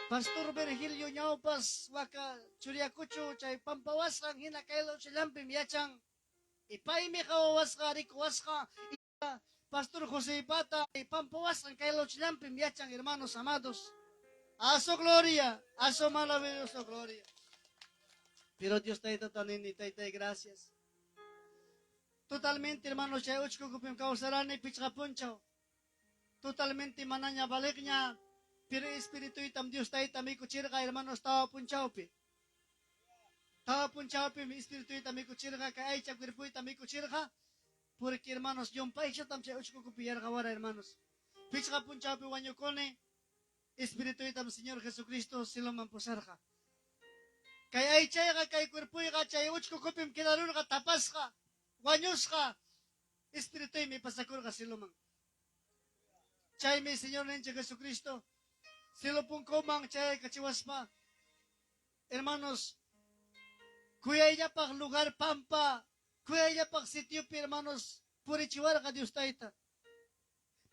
Pastor Virgilio Ñawpas waka churiakuchu chay pampawasqan hina kay lawchallampim yachan. Y paymi qawawasqa rikuwasqa. Pastor José Pata y pampawasqan kay lawchallampim yachan, hermanos amados. A su gloria, a su maravilloso gloria. Pero Dios Tayta nini, Tayta, gracias. Totalmente, hermanos, chay uchkukupim kawsarani pichqa punchaw. Totalmente manaña valiqña, pero espirituytam Dios Tayta mikuchirqa, hermanos, tawa punchawpi. Tawa punchawpi espirituyta mikuchirqa, kay aycha cuerpoyta mikuchirqa, porque hermanos, llumpaychatam chay uchkukupi yarqawara, hermanos. Pichqa punchawpi wañukuni, espirituytam Señor Jesucristo cieloman pusarqa. Kay aychayqa, kay cuerpoyqa chay uchkukupim quedarurqa tapasqa, wañusqa, espirituymi pasakurqa cieloman. Chaymi Señor ninchik Jesucristo cielo punkuman chayaykachiwaspa, hermanos, kuyayllapaq lugar pampa, kuyayllapaq sitiopi, hermanos, purichiwarqa Dios Tayta.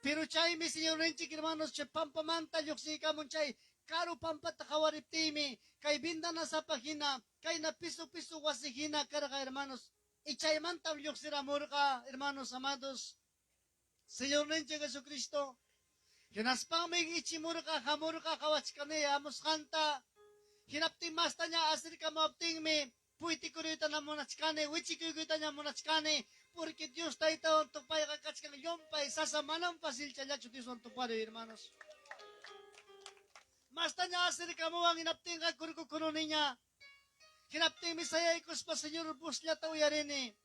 Pero chaymi Señor ninchik, hermanos, chay pampamanta lluqsiykamun chay karu pampata qawariptiymi, kay ventanasapa hina, kayna piso piso wasi hina karqa, hermanos. Y chaymantam lluqsiramurqa, hermanos amados, Señor ninchik Jesucristo. Hinaspanmi ichimurqa, hamurqa, qawachkani hamusqanta. Hinaptin mastaña acercamuwaptinmi puytikuruytaña munachkani, wichikuykuytaña munachkani, porque Dios Taytawan tupayqa kachkan llumpay sasa, manam facilchallachu Dioswan tuparuy, hermanos. Mastaña acercamuwan hinaptinqa kurkukununiña. Hinaptinmi sayaykuspa Señor vozllata uyarini.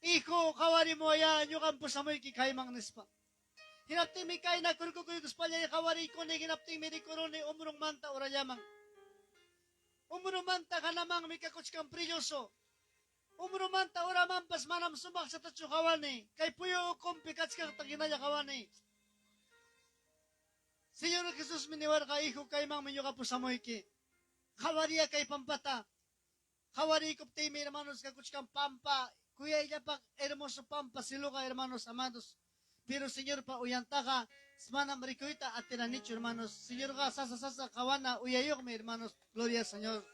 Hijo, qawarimuwayá, ñuqam pusamuyki kayman nispa. Hinaptinmi kayna kurkukuykuspallay qawariykuni, hinaptinmi rikuruni umrunmanta urallaman. Umrumanta hanamanmi kakuchkan brilloso. Umrumanta uramanpas manam sumaqchatachu qawani. Kay puyu ukumpi kachkaqta hinalla qawani. Señor Jesusmi niwarqa, hijo, kaymanmi ñuqa pusamuyki. Qawariya kay pampata. Qawariykuptiymi, hermanos, kakuchkan pampa, kuyayllapaq hermoso pampa cieloqa, hermanos amados. Pero Señorpa uyantaqa manam rikuyta atiranichu, hermanos. Señorqa sasa sasa qawana uyayuqmi, hermanos. Gloria al Señor.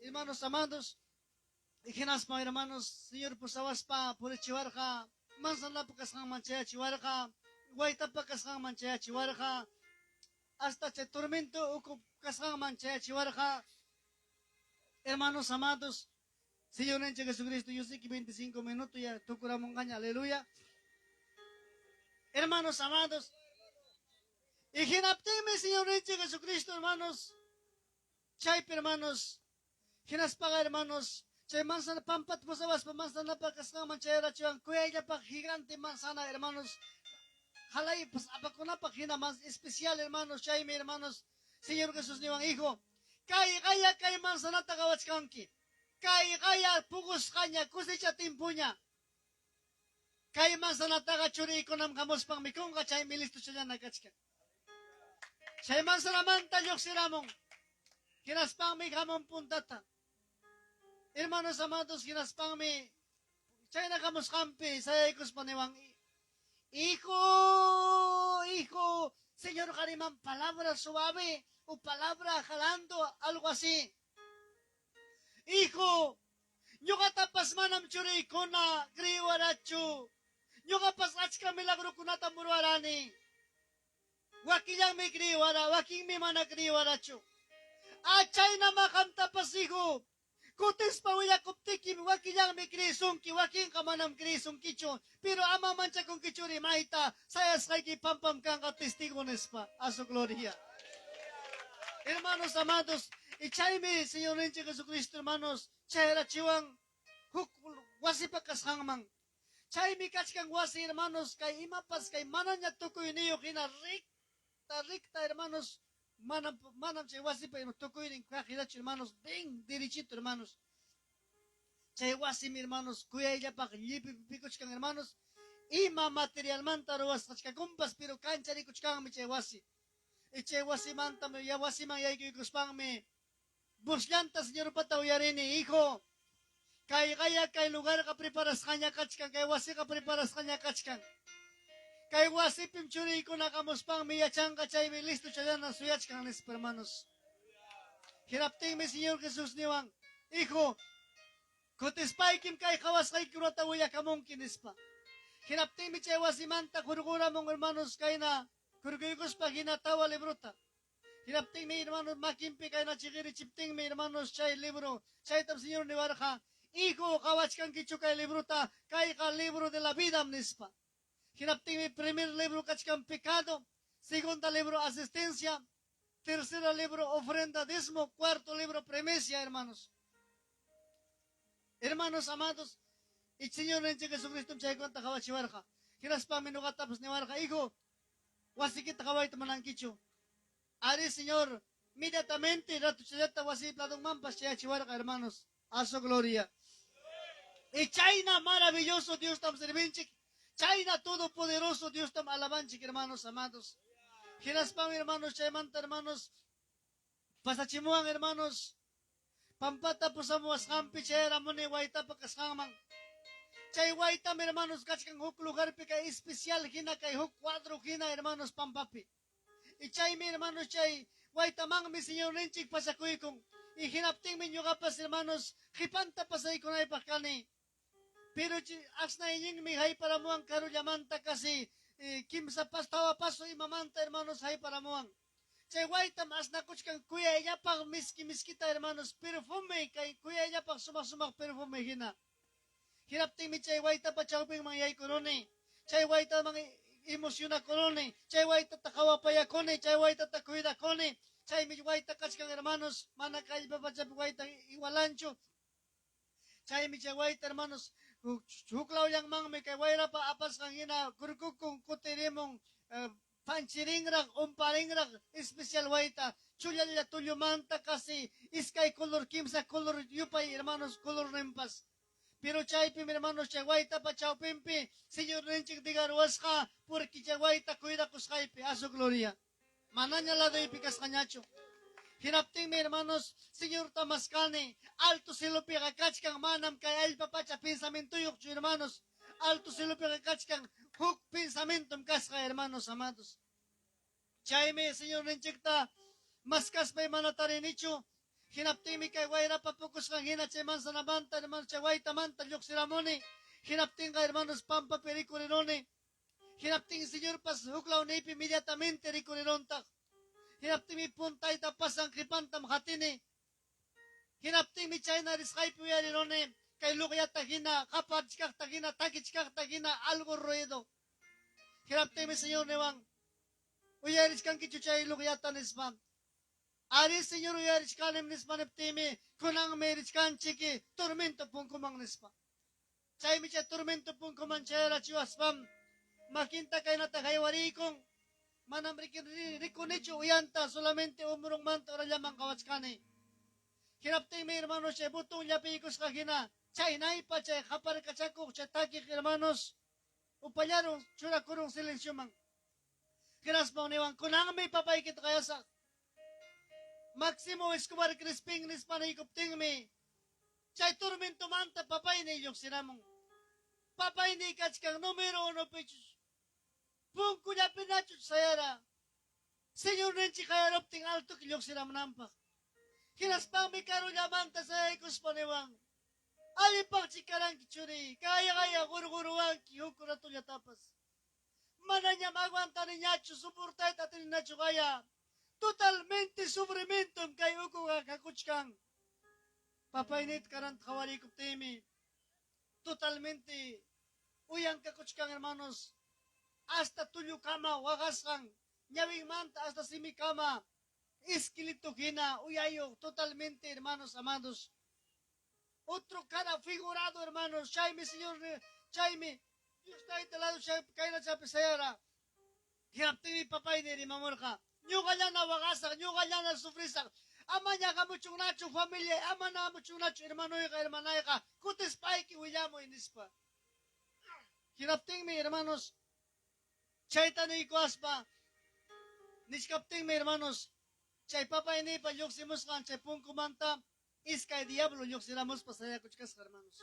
Hermanos amados, hinaspa, hermanos, Señor pusawaspa purichiwarqa, manzanapa kasqanman chayachiwarqa, waytapa kasqanman chayachiwarqa, hasta chay tormento uku kasqanman chayachiwarqa. Hermanos amados, Señor Jesucristo, yo sé que 25 minutos ya tukuramunqaña, aleluya. Hermanos amados, y hinaptinmi Señor Jesucristo, hermanos, chaypi, hermanos, hinaspaqa, hermanos, chay manzana pampat pusawaspa manzanapa kasqanman chayarachiwan kuyayllapaq gigante manzana, hermanos, halaypas apakunapaq hina más especial, hermanos. Chaymi, hermanos, Señor Jesús niwan, hijo, kay qaya kay manzanata qawachkanki, kay qaya puqusqaña cosecha timpuña. Kay manzanataqa churiykunam hamuspan mikunqa, chaymi listo challana kachkan. Chay manzanamanta lluqsiramun. Hinaspanmi hamun puntata. Hermanos amados, hinaspanmi chayna hamusqanpi sayaykuspa niwan, hijo, hijo, Señor qariman palabra suave o palabra jalando, algo así. Hijo, ñuqatapas manam churiykuna creyiwarachu. Ñuqapas achka milagrokunatam ruwarani. Wakillanmi creyiwara, wakinmi mana creyiwarachu. Achaynama qamtapas, hijo. Kutispa willakuptiki wakillanmi creyisunki, wakinqa manam creyisunkichu. Pero ama manchakunkichu rimayta, sayasqayki pampam kanqa testigo nispa. A su gloria. Hermanos amados, y chaymi Señor Jesucristo, hermanos, chayarachiwan huk wasipa kasqanman. Chaymi kachkan wasi, hermanos, kay imapas kay manaña tukuyniyuq hina recta, recta, hermanos, manam manam chay wasipa tukuynin kaq hinachu, hermanos, bien derechito, hermanos. Chay wasimi, hermanos, kuyayllapaq llipipikuchkan, hermanos, ima materialmanta ruwasqachkakunpas, pero kancharikuchkanmi chay wasi. Y chay wasimanta ya wasiman yaykuykuspanmi vozllanta Señorpata uyarini, hijo, kay qaya kay lugarqa preparasqaña kachkan, kay wasiqa preparasqaña kachkan. Kay wasipim churiykuna hamuspanmi yachanqa, chaymi listo challana suyachkan, nispa, hermanos. Hinaptinmi Señor Jesús niwan: "Hijo, kutispaykim kay qawasqaykikunata willakamunki", nispa. Hinaptinmi chay wasimanta hurquramun, hermanos, kayna kurkuykuspa hina tawa librota. Hinaptinmi, hermanos, makinpi kayna chiqirichiptinmi, hermanos, chay libro, chaytam Señor niwarqa: "Hijo, qawachkankichu kay librota? Kayqa libro de la vidam", nispa. Hinaptinmi primer libro kachkan pecado, segunda libro asistencia, tercera libro ofrenda diezmo, cuarto libro primicia, hermanos. Hermanos amados, y Señor Jesucristo chaykunata qawachiwarqa. Hinaspami ñuqatapas niwarqa: "Hijo, wasikita qawayta munankichu?" "Arí, Señor", inmediatamente ratuchallata wasi ladunmanpas chayachiwarqa, hermanos. A su gloria. Y chayna maravilloso Dios tam servinchik. Chayna todopoderoso Dios tam alabanchik, hermanos amados. Hinaspam, hermanos, chaymanta, hermanos, pasachimuwan, hermanos, pampata pusamuwasqanpi chayramuni waytapa kasqanman. Chay waytam, hermanos, kachkan huk lugarpi kay especial hina, kay huk cuadro hina, hermanos, pampapi. Y chaymi, hermanos, chay waytamanmi Señorninchik pasakuykun. Y hinaptinmi ñuqapas, hermanos, qhipanta pasaykunaypaq kani. Pero asnayninmi hayparamuwan karullamanta casi kimsa pas, tawa paso imamanta, hermanos, hayparamuwan. Chay waytam asnakuchkan kuyayllapaq miski miskita, hermanos, perfume, kay kuyayllapaq sumaq sumaq perfume hina. Hinaptinmi chay waytapa chawpinman yaykuruni. Chay waytaman emocionakuruni. Chay waytata qawapayakuni, chay waytata cuidakuni. Chaymi wayta kachkan, hermanos, mana kay allpa pachapi wayta igualanchu. Chaymi chay wayta, hermanos, huk lawllanmanmi kay wayrapa apasqan hina kurkukun, kutirimun, panchirinraq, umparinraq, especial wayta, chullalla tullumanta casi iskay color, kimsa color yupay, hermanos, colorninpas. Pero chaypim, hermanos, chay waytapa chawpinpi Señorninchik digaruwasqa porque chay wayta cuidakusqaypi, a su gloria. Manaña ladoypi kasqañachu. Hinaptinmi, hermanos, Señorta maskani, alto cielopiqa kachkan, manam kay allpa pacha pensamientoyuqchu, hermanos. Alto cielopiqa kachkan, huk pensamientom kasqa, hermanos amados. Chaymi Señorninchikta maskaspay mana tarinichu. Hinaptinmi kay wayrapa pukusqan hina chay manzanamanta, hermanos, chay waytamanta lluqsiramuni. Hinaptinqa, hermanos, pampapi rikuriruni. Hinaptin Señorpas huklawniypi inmediatamente rikuriruntaq. Hinaptinmi puntayta pasan, qipantam qatini. Hinaptinmi chayna risqaypi uyariruni kay luqyata hina, qaparichkaqta hina, takichkaqta hina algo ruido. Hinaptinmi Señor niwan: "Uyarichkankichu chay luqyata?" nispa. "Arí, Señor, uyarichkanim", nispa niptinmi, "Kunanmi richkanchik tormento punkuman", nispa. Chaymi chay tormento punkuman chayarachiwaspam makinta kaynata haywariykum. Manam rikunichu uyanta, solamente umrunmanta urallaman qawachkani. Hinaptinmi, hermanos, chay botón llapiykusqa hina chaynaypa chay qaparkachakuq, chay takiq, hermanos, upallarun, churakurun silencioman. Hinaspa niwan: "Kunanmi papaykita qayasaq. Máximo Escobar Crispín", nispa niykuptinmi chay tormentomanta papayniy lluqsiramun. Papayniy kachkan número uno pichus. Punkullapinachu sayara. Señorninchik qayaruptin altoki lluqsiramunanpaq. Hinaspanmi karullamanta sayaykuspa niwan: "Allinpaqchi karanki, churi, kayqaya qurquruwanki huk ratullatapas. Manañam aguantaniñachu, soportayta atininachu qaya. Totalmente sufrimientom kay ukuqa kakuchkan". Papaynita karanta qhawarikuptinmi totalmente uyan kakuchkan, hermanos, hasta tullukama waqasqan, ñawinmanta hasta simikama esqueleto hina uyayuq, totalmente, hermanos amados. Otro cara figurado, hermanos, chaymi Señor, chaymi Dios Tayta lado kayna chapi sayara. Hinaptinmi papayni rimamurqa: "Ñuqallana waqasaq, ñuqallana sufrisaq. Amaña hamuchunnachu familia, amana hamuchunnachu hermanoyqa, hermanayqa, kutispayki willamuy", nispa. Hinaptinmi, hermanos, chayta niykuaspa nichkaptinmi, hermanos, chay papayniypa lluqsimusqan chay punkumanta iskay diablo lluqsiramuspa sayakuchkasqa, hermanos.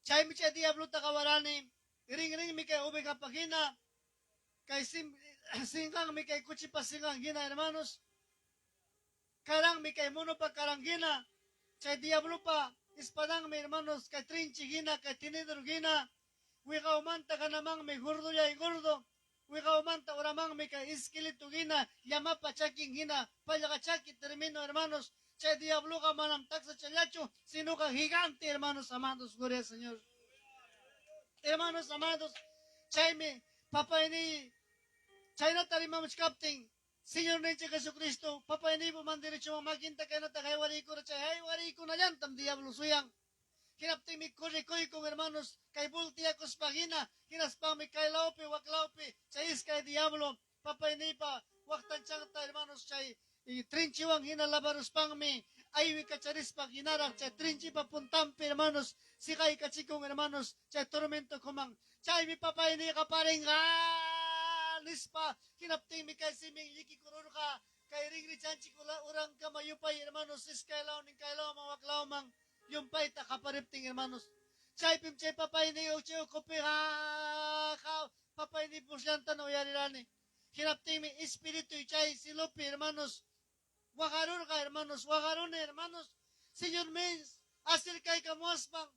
Chaymi chay diablota qawarani, rinrinmi kay ovejapa hina. Kay sinqanmi kay kuchipa sinqan hina, hermanos. Karanmi kay monopa karan hina. Chay diablopa espadanmi, hermanos, kay trinchi hina, kay tenedor hina. Wiqawmanta hanamanmi gordollay gordo. Wiqawmanta uramanmi kay esqueleto hina, llamapa chakin hina, pallqa chaki termino, hermanos. Chay diabloqa manam taksachallachu, sinoqa gigante, hermanos amados, gloria al Señor. Hermanos amados, chaymi papayniy chaynata rimamuchkaptin, Señorninchik Jesucristo papayniypa man derechoman makinta kaynata haywariykura, chay haywariykunallantam diablo suyan. Hinaptinmi corrikuykun, hermanos, kay volteakuspa hina, hinaspanmi kay lawpi, wak lawpi, chay iskay diablo papayniypa waqtanchanta, hermanos, chay trinchiwan hina lavaruspanmi aywikacharispa hinaraq chay trinchipa puntanpi, hermanos, siqaykachikun, hermanos, chay tormentokuman. Chaymi papayniyqa parinqa nispa, hinaptinmi kay simin llikikururqa, kay rinrichanchik urankama yupay, hermanos, iskay lawnin kay lawman wak lawman llumpayta qapariptin, hermanos. Chaypim chay papayniy chay ukupiqa papayniy pusllantana uyarirani. Hinaptinmi espirituy chay cielopi, hermanos, waqarurqa, hermanos, waqaruni, hermanos. Señormi acercaykamuwaspan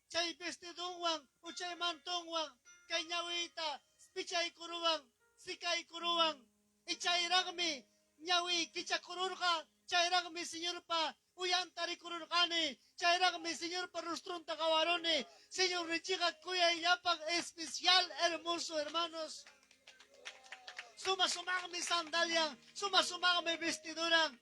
chay vestidonwan o chay mantonwan kay ñawiyta pichaykuruwan, sikaykuruwan. Y chayraqmi ñawiy kichakururqa, chayraqmi Señorpa uyanta rikururqani, chayraqmi Señorpa rostronta qawaruni. Señorninchikqa kuyayllapaq especial hermoso, hermanos. Suma sumaqmi sandalian, suma sumaqmi vestiduran.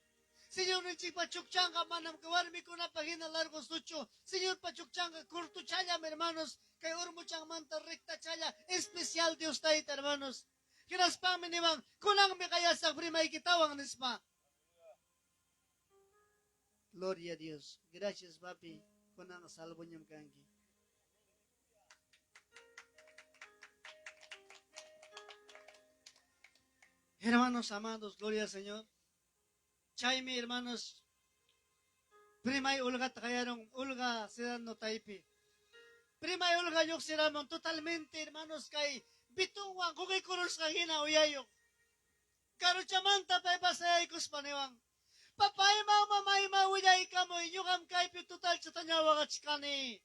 Señorninchikpa chukchanqa manam warmikunapa hina largosuchu. Señorpa chukchanqa cortuchallam, hermanos. Kay urmuchanmanta rectachalla, especial Dios Tayta, hermanos. Hinaspanmi niwan, kunanmi qayasaq primaykitawan, nispa. Gloria a Dios. Gracias, papi. Kunan salvoñam kanki. Hermanos amados, gloria al Señor. Chaymi, hermanos, primay Olgata qayarun, Olga Sedano Taypi. Primay Olga lluqsiramun totalmente, hermanos, kay bitunwan quqikurusqa hina uyayuq. Karuchamanta paypas sayaykuspa niwan, papayman mamayman willaykamuy, ñuqam kaypi totalchataña waqachkani.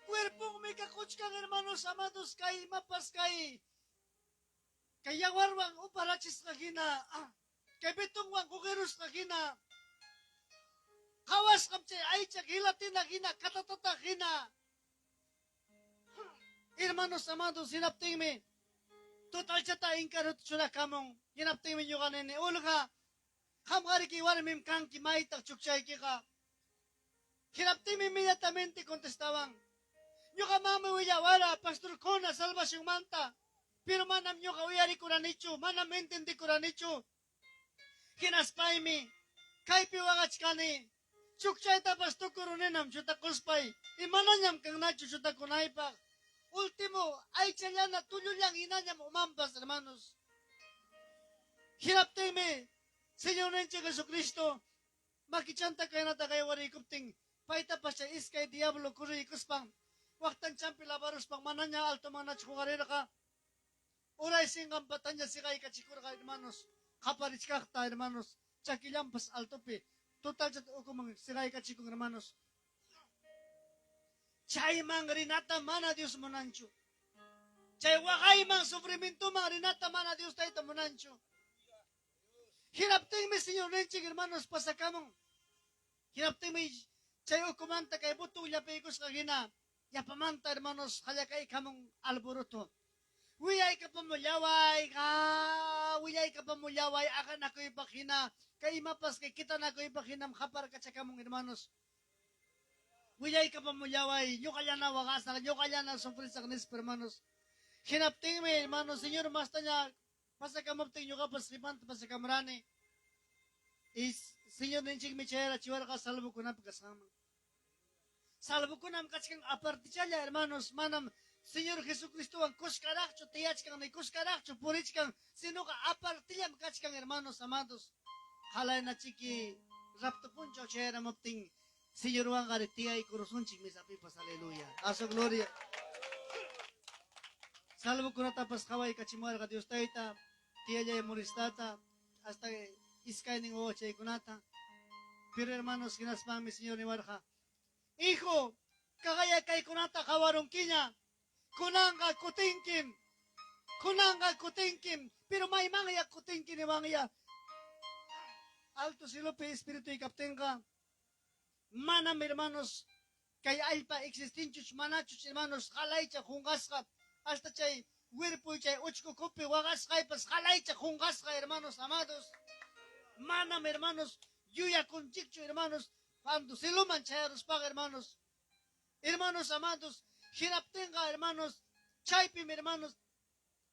Cuerponmi kakuchkan, hermanos amados, kay imapas kay kay yawarwan uparachisqa hina, kay betonwan quqirusqa hina, qawasqam chay aycha gelatina hina, katatata hina. Hermanos amados, hinaptinmi totalchata inkaruta churakamun. Hinaptinmi ñuqa nini, Olga, qamqariki warmim kanki, maytaq chukchaykiqa. Hinaptinmi inmediatamente contestaban, ñuqa mami willawara pastorkuna salvacionmanta, pero manam ñuqa uyarikuranichu, manam entendikuranichu. Hinaspaymi kaypi waqachkani, chukchaytapas tukuruninam chutakuspay, y manañam kannachu chutakunaypaq. Último aychallana tullullan hinañam umanpas, hermanos. Hinaptinmi Señorninchik Jesucristo makichanta kaynata qaywarikuptin, paytapas chay iskay diablo kurriykuspan waqtanchanpi lavaruspan manaña alto manachu huqarirqa. Uray sinqanpataña siqaykachikurqa, hermanos, qaparichkaqta, hermanos, chakillanpas altopi totalchata ukuman siqaykachikun, hermanos. Chayman rinata mana Dios munanchu. Chay waqayman, sufrimientoman rinata mana Dios Tayta munanchu. Hinaptinmi Señorninchik, hermanos, pasakamun. Hinaptinmi chay ukumanta kay butun llapiykusqa hina yapamanta, hermanos, qallakaykamun alboroto. Willaykapamullaway, willaykapamullaway, aqanakuypaq hina, kay imapas kay kitanakuypaq hinam qaparkachakamun, hermanos. Willaykapamullaway, ñuqallana waqasaq, ñuqallana sufrisaq nispa, hermanos. Hinaptinmi, hermanos, Señor mastaña pasakamuptin ñuqapas qipanta pasakamurani. Y Señorninchikmi chayarachiwarqa salvokunapa kasqanman. Salvokunam kachkan apartichalla, hermanos, manam Señor Jesucristowan kuskaraqchu tiyachkan ni kuskaraqchu purichkan, sinoqa apartillam kachkan, hermanos amados. Qalaynachiki rapto punchaw chayaramuptin Señorwanqa tiyaykurusunchik misapipas, aleluya. A su gloria. Salvokunatapas qawaykachimuwarqa Dios Tayta, tiyallay Muristata, hasta iskaynin wawachaykunata. Pero hermanos, hinaspanmi Señor niwarqa, Hijo, kaqaya kaykunata qawarunkiña, kunanqa kutinkim, kunanqa kutinkim, pero maymanya kutinki niwanya. Alto cielopi espirituy kaptinqa, manam hermanos kay allpa existinchuch manachuch hermanos qalaycha qunqasqa, hasta chay wirpuy chay uchkukupi waqasqaypas qalaycha qunqasqa hermanos amados. Manam hermanos yuyakunchikchu hermanos cuando cieloman chayaruspaqa hermanos. Hermanos amados, hinaptinqa hermanos, chaypim hermanos,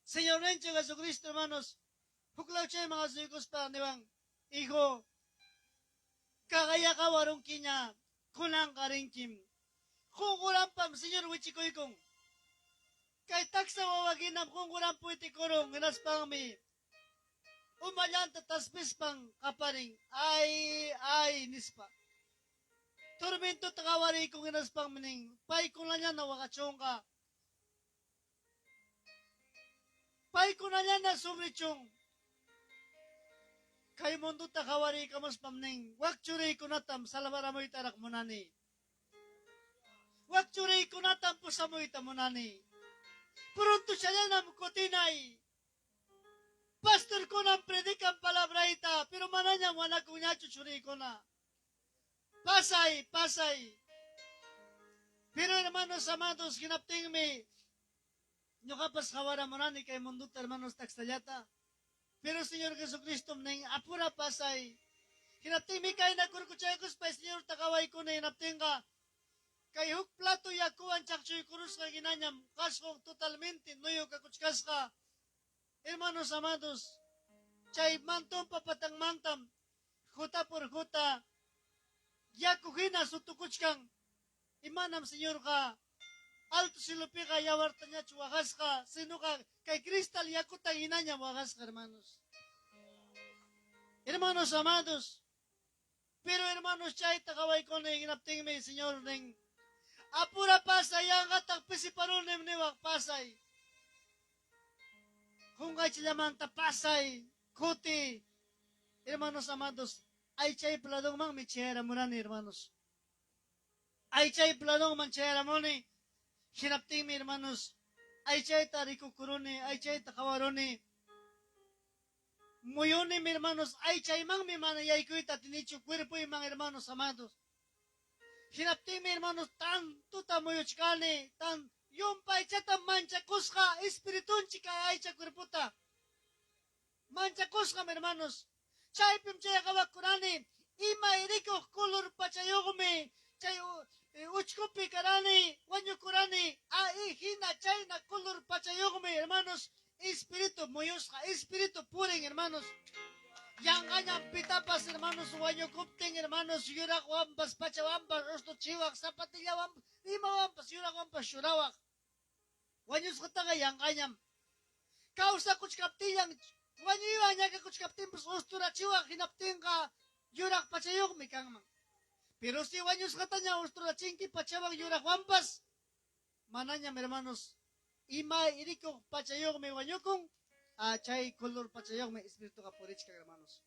Señorninchik Jesucristo hermanos, huklaw chayman asuykuspa niwan, hijo, kaqaya qawarunkiña, kunanqa rinkim. Qunquranpam Señor wichikuykun. Kay taksa wawa hinam qunquranpi witikurun, hinaspanmi umallanta taspispan qaparin, ay, ay, nispa. Tormentota qawariykun hinaspanmi nin, paykunallana waqachunqa. Paykunallana sufrichun. Kay mundota qawariykamuspam nin, wak churiykunatam salvaramuytaraq munani. Wak churiykunatam pusamuyta munani. Pronto challanam kutinay. Pastorkunam predican palabrayta, pero manañam wanakunñachu churiykuna. Pasay, pasay. Pero hermanos amados, hinaptinmi ñuqapas qawaramurani kay mundota hermanos taksallata. Pero Señor Jesucristo nin, apura pasay. Hinaptinmi kayna kurkuchaykuspa Señorta qawaykuni hinaptinqa kay huk plato yakuwan chaqchuykurusqa hinañam qasqun totalmente nuyu kakuchkasqa. Hermanos amados, chay mantonpa patanmantam juta por juta yaku hina sutukuchkan. Y manam Señorqa alto cielopiqa yawartañachu waqasqa, sinuqa kay cristal yakuta hinañam waqasqa, hermanos. Hermanos amados, pero hermanos chayta qawaykuni hinaptinmi Señor nin, apura pasay, yanqataq pisiparunim niwaq pasay. Qunqaychallamanta pasay, kuti. Hermanos amados, aychaypa ladonmanmi chayaramurani, hermanos. Aychaypa ladonman chayaramuni, hinaptinmi, hermanos, aychayta rikukuruni, aychayta qawaruni. Muyunim, hermanos, aychaymanmi mana yaykuyta atinichu cuerpoyman, hermanos amados. Hinaptinmi, hermanos, tantuta muyuchkani, tan yumpaychata manchakusqa espiritunchik kay aycha cuerpota. Manchakusqam, hermanos. Chaypim chay qawakurani, imay rikuq color pachayuqmi, chay uchkupi karani, wañukurani, hina chayna color pachayuqmi, hermanos, espíritu muyusqa, espíritu purin, hermanos. Yanqañam pitapas, hermanos, wañukuptin, hermanos, yuraqwanpas, pachawanpas, rustuchiwaq, zapatillawanpas, imawanpas, yuraqwanpas churawaq. Wañusqataqa yanqañam. Kawsakuchkaptillan, wañuywan ñakakuchkaptinpas usturachiwaq hinaptinqa yuraq pachayuqmi kanman. Pero si wañusqataña usturachinki pachawan yuraqwanpas, manañam, hermanos, ima irikuq pachayuqmi wañukun, chay color pachayuqmi espirituqa purichkan, hermanos.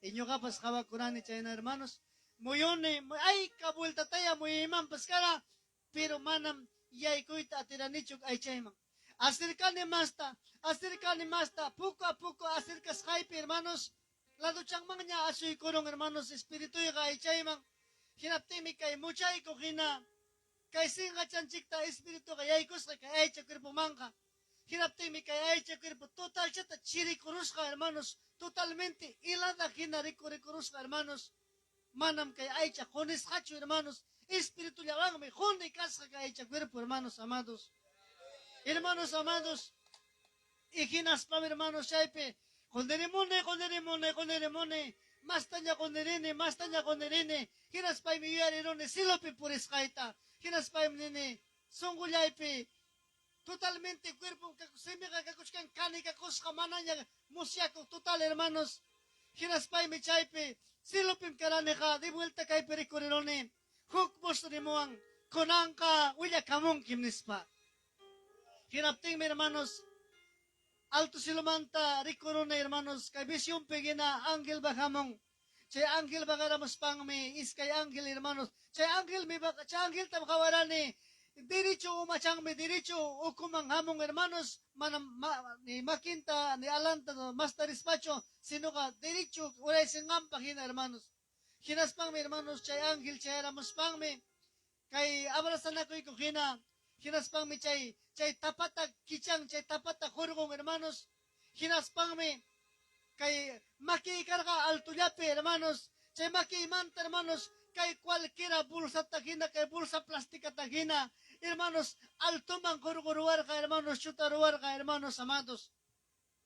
Y ñuqapas qawakurani chayna, hermanos, muyuni, ayka vueltataya muyuymanpas kara, pero manam yaykuyta atiranichu aychayman. Acercani masta, acercani masta, poco a poco acercasqaypi, hermanos, laduchanmanña asuykurun, hermanos, espirituyqa aychayman. Hinaptinmi kay muchaykuq hina, kay sinqachanchikta espirituqa yaykusqa kay aycha cuerpomanqa. Hinaptinmi kay aycha cuerpo totalchata chirikurusqa, hermanos, totalmente helada hina rikurikurusqa, hermanos. Manam kay aycha qunisqachu, hermanos, espiritullawanmi quni kasqa kay aycha cuerpo, hermanos amados. Hermanos amados, y hinaspam, hermanos, chaypi qundirimuni, qundirimuni, qundirimuni, mastaña qundirini, mastaña qundirini, hinaspaymi yuyariruni cielopi purisqayta, hinaspaymi nini sunqullaypi totalmente cuerpo simiqa kakuchkan kanikakusqa manaña musyakuq total, hermanos. Hinaspaymi chaypi cielopim karaniqa de vuelta kaypi rikuriruni huk voz rimuwan kunanqa willakamunkim nispa. Hinaptinmi, hermanos, alto cielomanta rikuruni, hermanos, kay visionpi hina ángel bajamun. Chay ángel bajaramuspanmi iskay ángel, hermanos. Chay angelmi chay angeltam qawarani derecho umachanmi derecho ukuman hamun, hermanos, manam ni makinta ni alanta mastarispachu, sinoqa derecho uraysinqanpaq hina, hermanos. Hinaspanmi, hermanos, chay ángel chayaramuspanmi kay abrazanakuyku hina, hinaspanmi chay tapata kichan, chay tapata hurqun, hermanos. Hinaspanmi kay makiy karqa altullapi, hermanos. Chay makiymanta, hermanos, kay cualquiera bolsata hina, kay bolsa plásticata hina, hermanos, altoman hurquruwarqa, hermanos, chutaruwarqa, hermanos amados.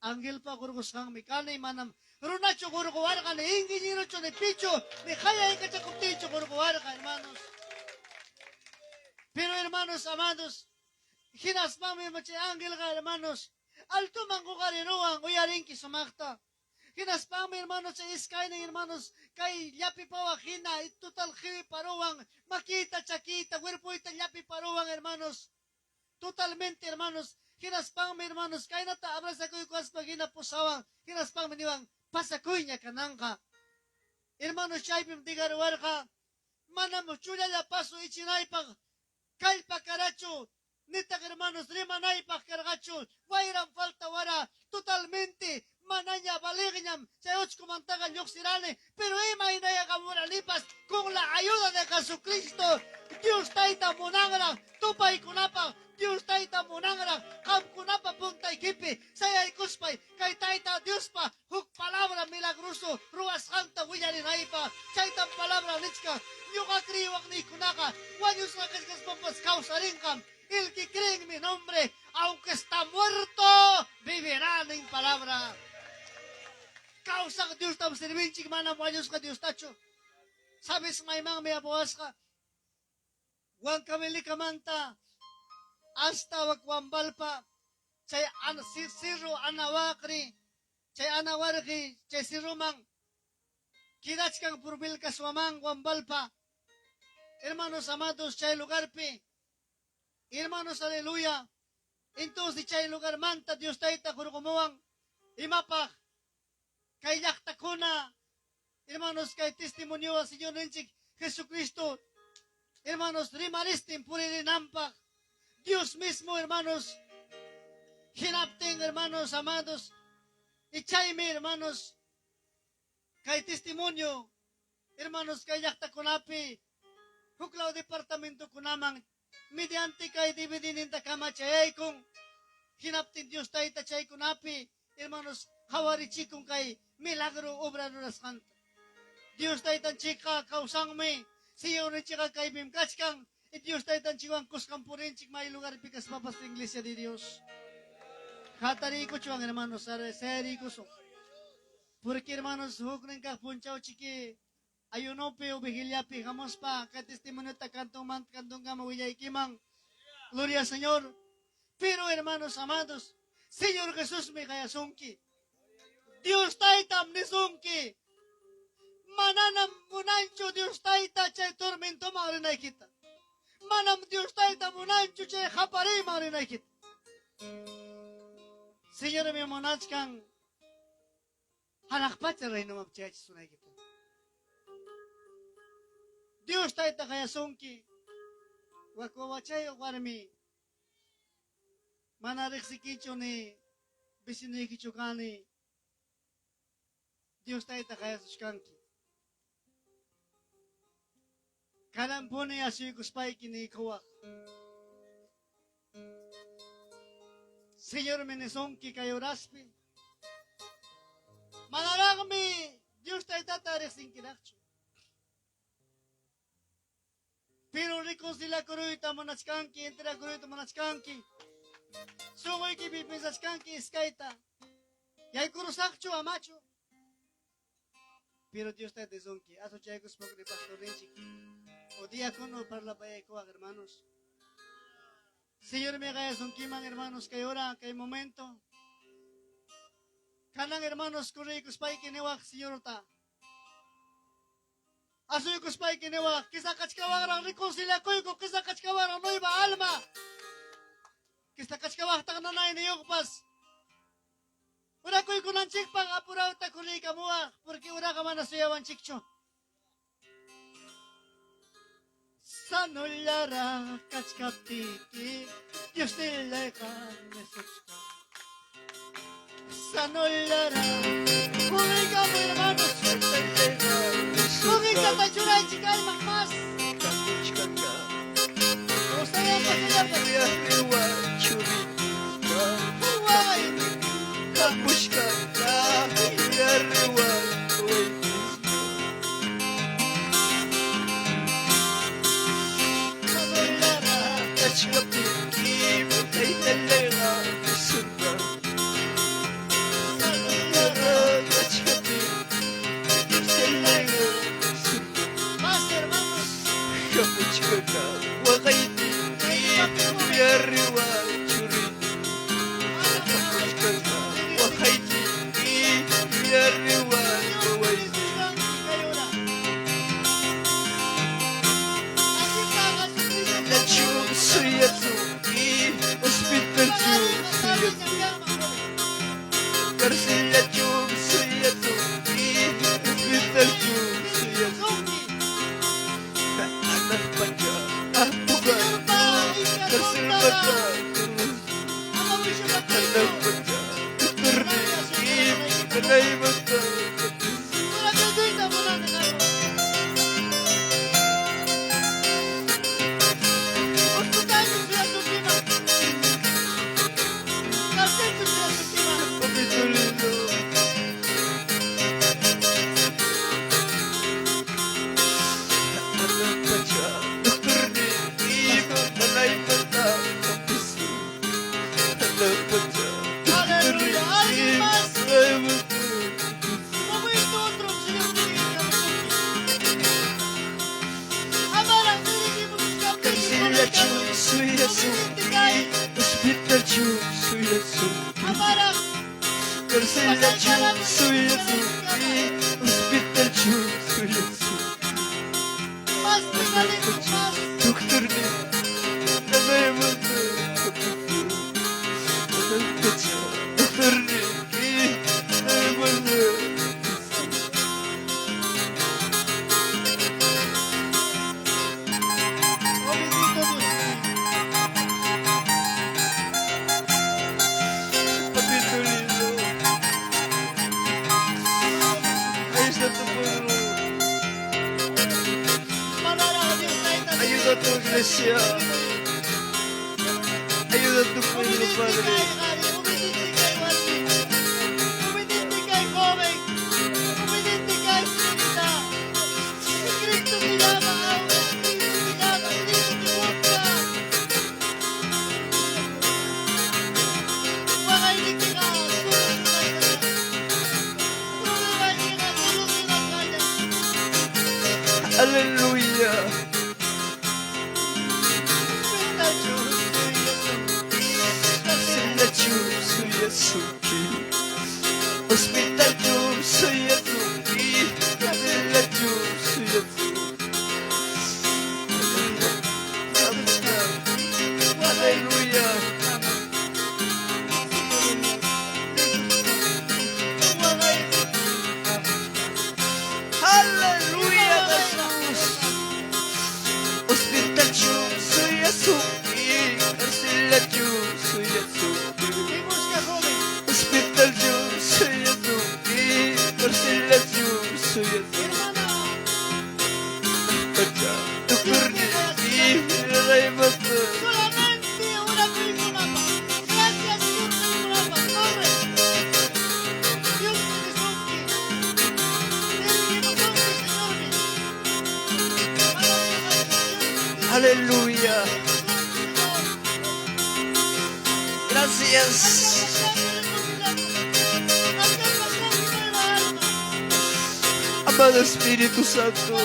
Angelpa hurqusqanmi kani, manam runachu hurquwarqa, ni ingenierochu, ni pichu, ni qayaykachakuptiychu hurquwarqa, hermanos. Pero, hermanos amados, hinaspanmi chay angelqa, hermanos, altoman huqariruwan, uyarinki sumaqta. Hinaspanmi, hermanos, chay iskaynin, hermanos, kay llapipawaq hina, total qiwiparuwan, makiyta, chakiyta, cuerpoyta llapiparuwan, hermanos. Totalmente, hermanos. Hinaspanmi, hermanos, kaynata abrazakuykuspa hina pusawan. Hinaspanmi niwan, pasakuyña kananqa. Hermanos, chaypim digaruwarqa, manam chullalla paso ichinaypaq kallpa karachu, nitaq, hermanos, rimanaypaq karqachu, wayram faltawara, totalmente manaña valiqñam chay uchkumantaqa lluqsirani, pero imaynayaqamuranipas con la ayuda de Jesucristo. Dios Tayta munanraq tupaykunapaq, Dios Tayta munanraq qamkunapa puntaykipi sayaykuspay kay Tayta Diospa huk palabra milagroso ruwasqanta willarinaypaq. Chaytam palabra nichkan: ñuqa creyiwaqniykunaqa wañusqa kachkaspapas kawsarinqam. El que cree en mi nombre, aunque está muerto, vivirá, nin palabra. Kawsaq Diostam servinchik, manam wañusqa Diostachu. Sabes maymanmi apawasqa? Huancavelica hasta Huambalpa, chay cerro Anahuacri, chay Anahuarqui, chay cerroman quedachkan por Vilcashuamán, Huambalpa. Hermanos amados, chay lugarpi, hermanos, aleluya. Entonces chay lugar manta Dios Tayta hurqumuwan imapaq kay llaqtakuna, hermanos, kay testimoniowan Señorninchik Jesucristo, hermanos, rimaristin puririnanpaq Dios mismo, hermanos. Hinaptin, hermanos amados, y chaymi, hermanos, kay testimonio, hermanos, kay llaqtakunapi huklaw departamentokunaman mediante kay DVD nintakama chayaykun. Hinaptin Dios Tayta chaykunapi, hermanos, qhawarichikun kay milagro obra rurasqanta. Dios Taytanchikqa kawsanmi, Señorninchikqa kaypim kachkan, y Dios Taytanchikwan kuskan purinchik may lugarpi kaspapas, iglesia de Dios. Hatariykuchwan, hermanos, sayariykusun. Porque, hermanos, huknin kaq punchaw chiki ayunopi o vigiliapi hamuspa kay testimoniota kantunmanta kantunkama willaykiman. Gloria al Señor. Pero, hermanos amados, Señor Jesusmi qayasunki. Dios Taytam nisunki. Mananam munanchu Dios Tayta chay tormentoman rinaykita. Manam Dios Tayta munanchu chay qapariyman rinaykita. Señor mi munachkan hanaq pacha reinoman chayachisunaykita. Dios Tayta qayasunki. Wak wawachayuq warmi, mana riqsikichu ni vecinuykichu kani, Dios Tayta qayasuchkanki. Kananpuni asuykuspayki niykuwaq. Señormi nisunki kay horaspi. Manaraqmi Dios Taytata riqsinkiraqchu. Pero reconciliakuruyta munachkanki, enterakuruyta munachkanki. Sunquykipi pensachkanki iskayta. Yaykurusaqchu amachu. Pero Dios Tayta nisunki, asuchaykuspa pastorninchik. O diácono parlapayaykuwaq, hermanos. Señormi qayasunkiman, hermanos, kay hora, kay momento. Kanan, hermanos, kurriykuspayki niwaq Señorta. Asuykuspayki niwaq, qisaqachkawanraq reconciliakuyku, qisaqachkawanraq nueva alma. Kistaqachkawaqtaq nanayniyuqpas. Urakuykunanchikpaq apurawta kuliykamuwaq, porque uraqa mana suyawanchikchu. Sanullaraq kachkaptiyki, Diosnillayqa nisuchkan. Sanullaraq kuliykamuy, hermanos. Kukichata churaychik kayman más. Usayanpas uyapas. Waqay. Sanullaraq. Sanullaraq. Más, hermanos. Señor, bendiciones, kay ura. Allinta Jesucristo. Pagarinqa tardeña kanman, joven. Sunki. Señorpa inka ama wishuqakuychu. Kunanmi asunto Urakuyta munani qanwan. Hospitalchu suyasunkiman. Carcelchu suyasunkiman. Papito lindo. Aleluya. ¿Alguien más? Momento otro, Señor, tiene que Amara, Amara, más regalito, más. Oh, bendito Dios mío. Papito lindo. Ahí está tu pueblo. Manara, Dios, Tayta, Ayuda a tu iglesia. Ayuda a tu pueblo, Humilde Padre. kay, qhari, humilde kay, warmi. Humilde kay, joven. Humilde kay, señorita. Cristo te llama ahora. Cristo te llama. Cristo te busca. Waqaynikiqa solucionasqaña. Problemaykiqa solucionasqaña. Aleluya. Hospitalchu suyasunki. Karcelachu suyasunki. Hospitalchu suyasunki. Karcelachu suyasunki. Aleluya. Aleluya, Jesús. Hospitalchu suyasunki. Karcelachu suyasunki. ¿Qué busca, joven? Hospitalchu suyasunki. Karcelachu suyasunki. Hermana, Doctor, solamente orakuykunapaq. Gracias, Señor, kaykunapaq. Corre. Dios bendisunki. Bendisunki, Señor. Aleluya. Gracias. Amado Espíritu Santo.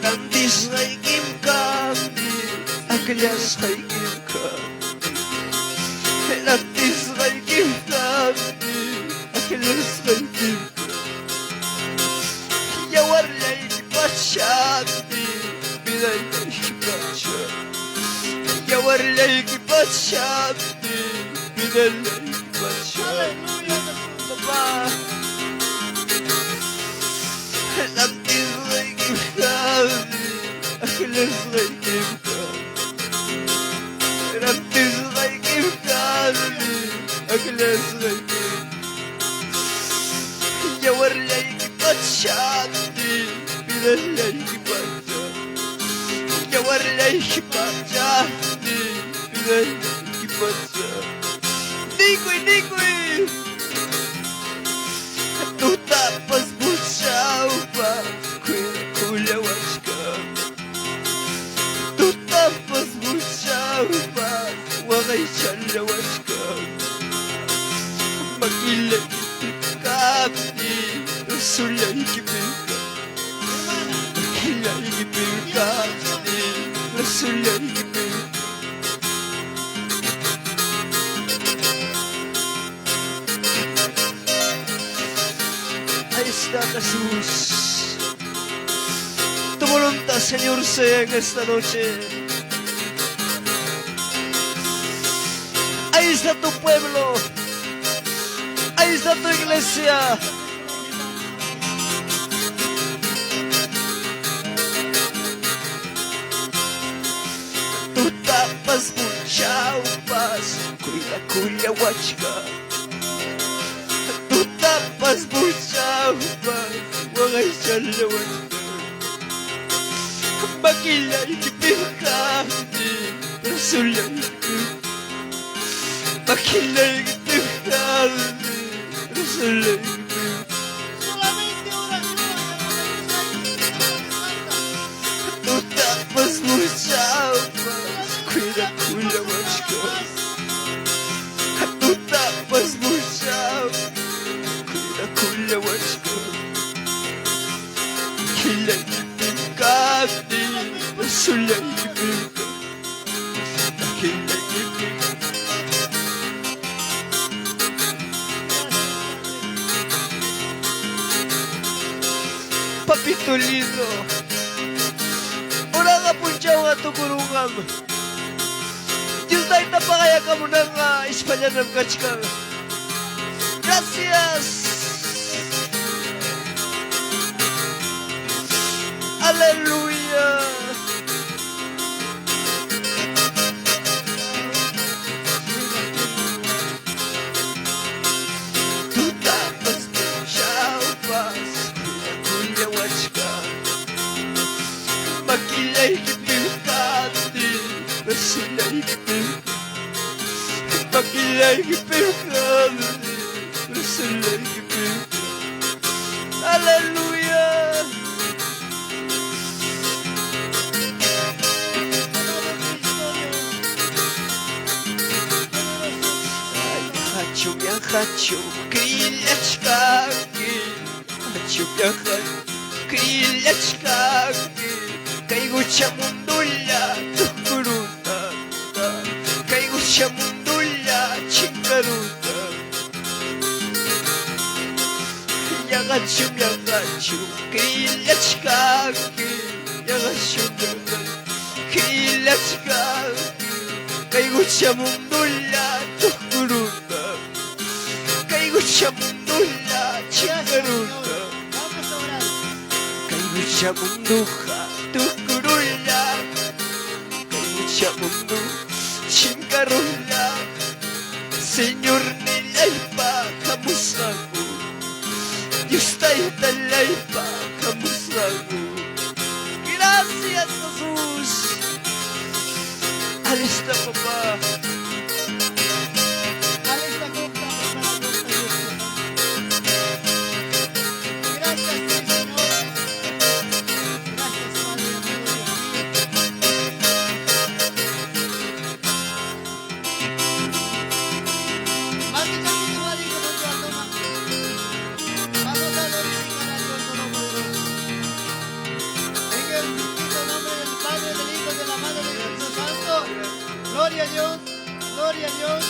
Rantisqaykim kanki, akllasqaykim kanki. Rantisqaykim kanki, Yawarllayki pachapti, vidallayki pachapti. Aleluya, Jesús. Papá. Lantislayki kani, akhlaslayki kani. Lantislayki kani, akhlaslayki. Yawarllayki pachapti, vidallayki pachapti. Yawarllayki pachapti, vidallayki pachapti. Nikuy, nikuy! Tutapas buchawpas, kuya-kullawashka. Tutapas buchawpas, waqaychallawashka. Makillaykipikapti, rasullaykipika. Hermana, Makillaykipikapti, rasullaykipika. Ahí está Jesús. Tu voluntad, Señor, sea en esta noche. Ahí está tu pueblo. Ahí está tu iglesia. Tutapas buchaupas, cuida cuya huachca. Tutapas buchaupas, waqaychalla huachca. Makillaykipirqani, rasullaykipirqani. Makillaykipirqani, rasullaykipirqani. Solamente oración, hermana. Santa. Tutapas buchaupas, cuida cuya huachca. Tutapas buchaupas, cuida cuya huachca. Makillaykipirqani, rasullaykipirqani. Makillaykipirqani. Papito lindo. Uraqa punchawqa tukurunqam. Dios tayta paqayakamunanqa ispallanam kachkan. Gracias. Aleluya. Tutapas punchawpas, kuya kuya wachka. Makillaykipirqani, rasullaykipirqani. Makillaykipirqani, rasullaykipirqani. Aleluya. Amado Cristo Dios. Ay, hachu viajachu, krillachkanki. Hachu viajachu, krillachkanki. Kaygucha mundulla, tukuruta. Kaygucha mundulla, chinkaruta. Yagachu viajachu, krillachkanki. Yagachu viajachu, krillachkanki. Kaygucha mundulla, tukuruta. Kaygucha mundulla, Gracias, chinkaruta. Señor. Vamos a orar. Kaygucha munduja, tukurulla. Kaygucha mundu, chinkarulla. Señor nillaypa hamusqaku. Dios taytallaypa hamusqaku. Gracias, Jesús. Ahí está, papá. Alista corta, hermana, corta, Dios. Gracias, mi Señor. Gracias, Padre amado, Dios mío. Vamos a glorificar a Dios Todopoderoso. En el bendito nombre del Padre, del Hijo, de la Madre, del Espíritu Santo. Gloria a Dios, gloria a Dios,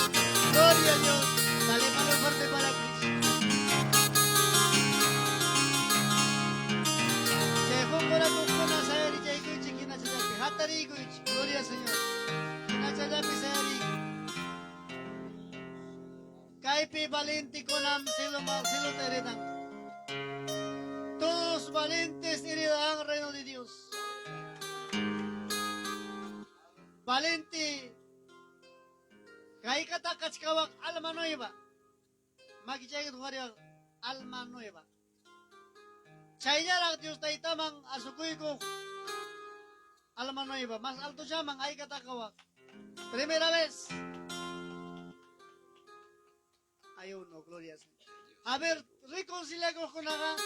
gloria a Dios. Dale mano fuerte para Cristo. Gloria al Señor. Kaypi valientekunam cielota heredan. Todos valientes heredarán el reino de Dios. Valente kaykata kachkawaq alma nueva. Makichayqa huqariwaq alma nueva. Chayllaraq Dios taytaman asukuykuq alma nueva. Más alto llaman aykataqawaq. Primera vez. Hay uno, gloria al Señor. A ver, reconciliakuqkunaqa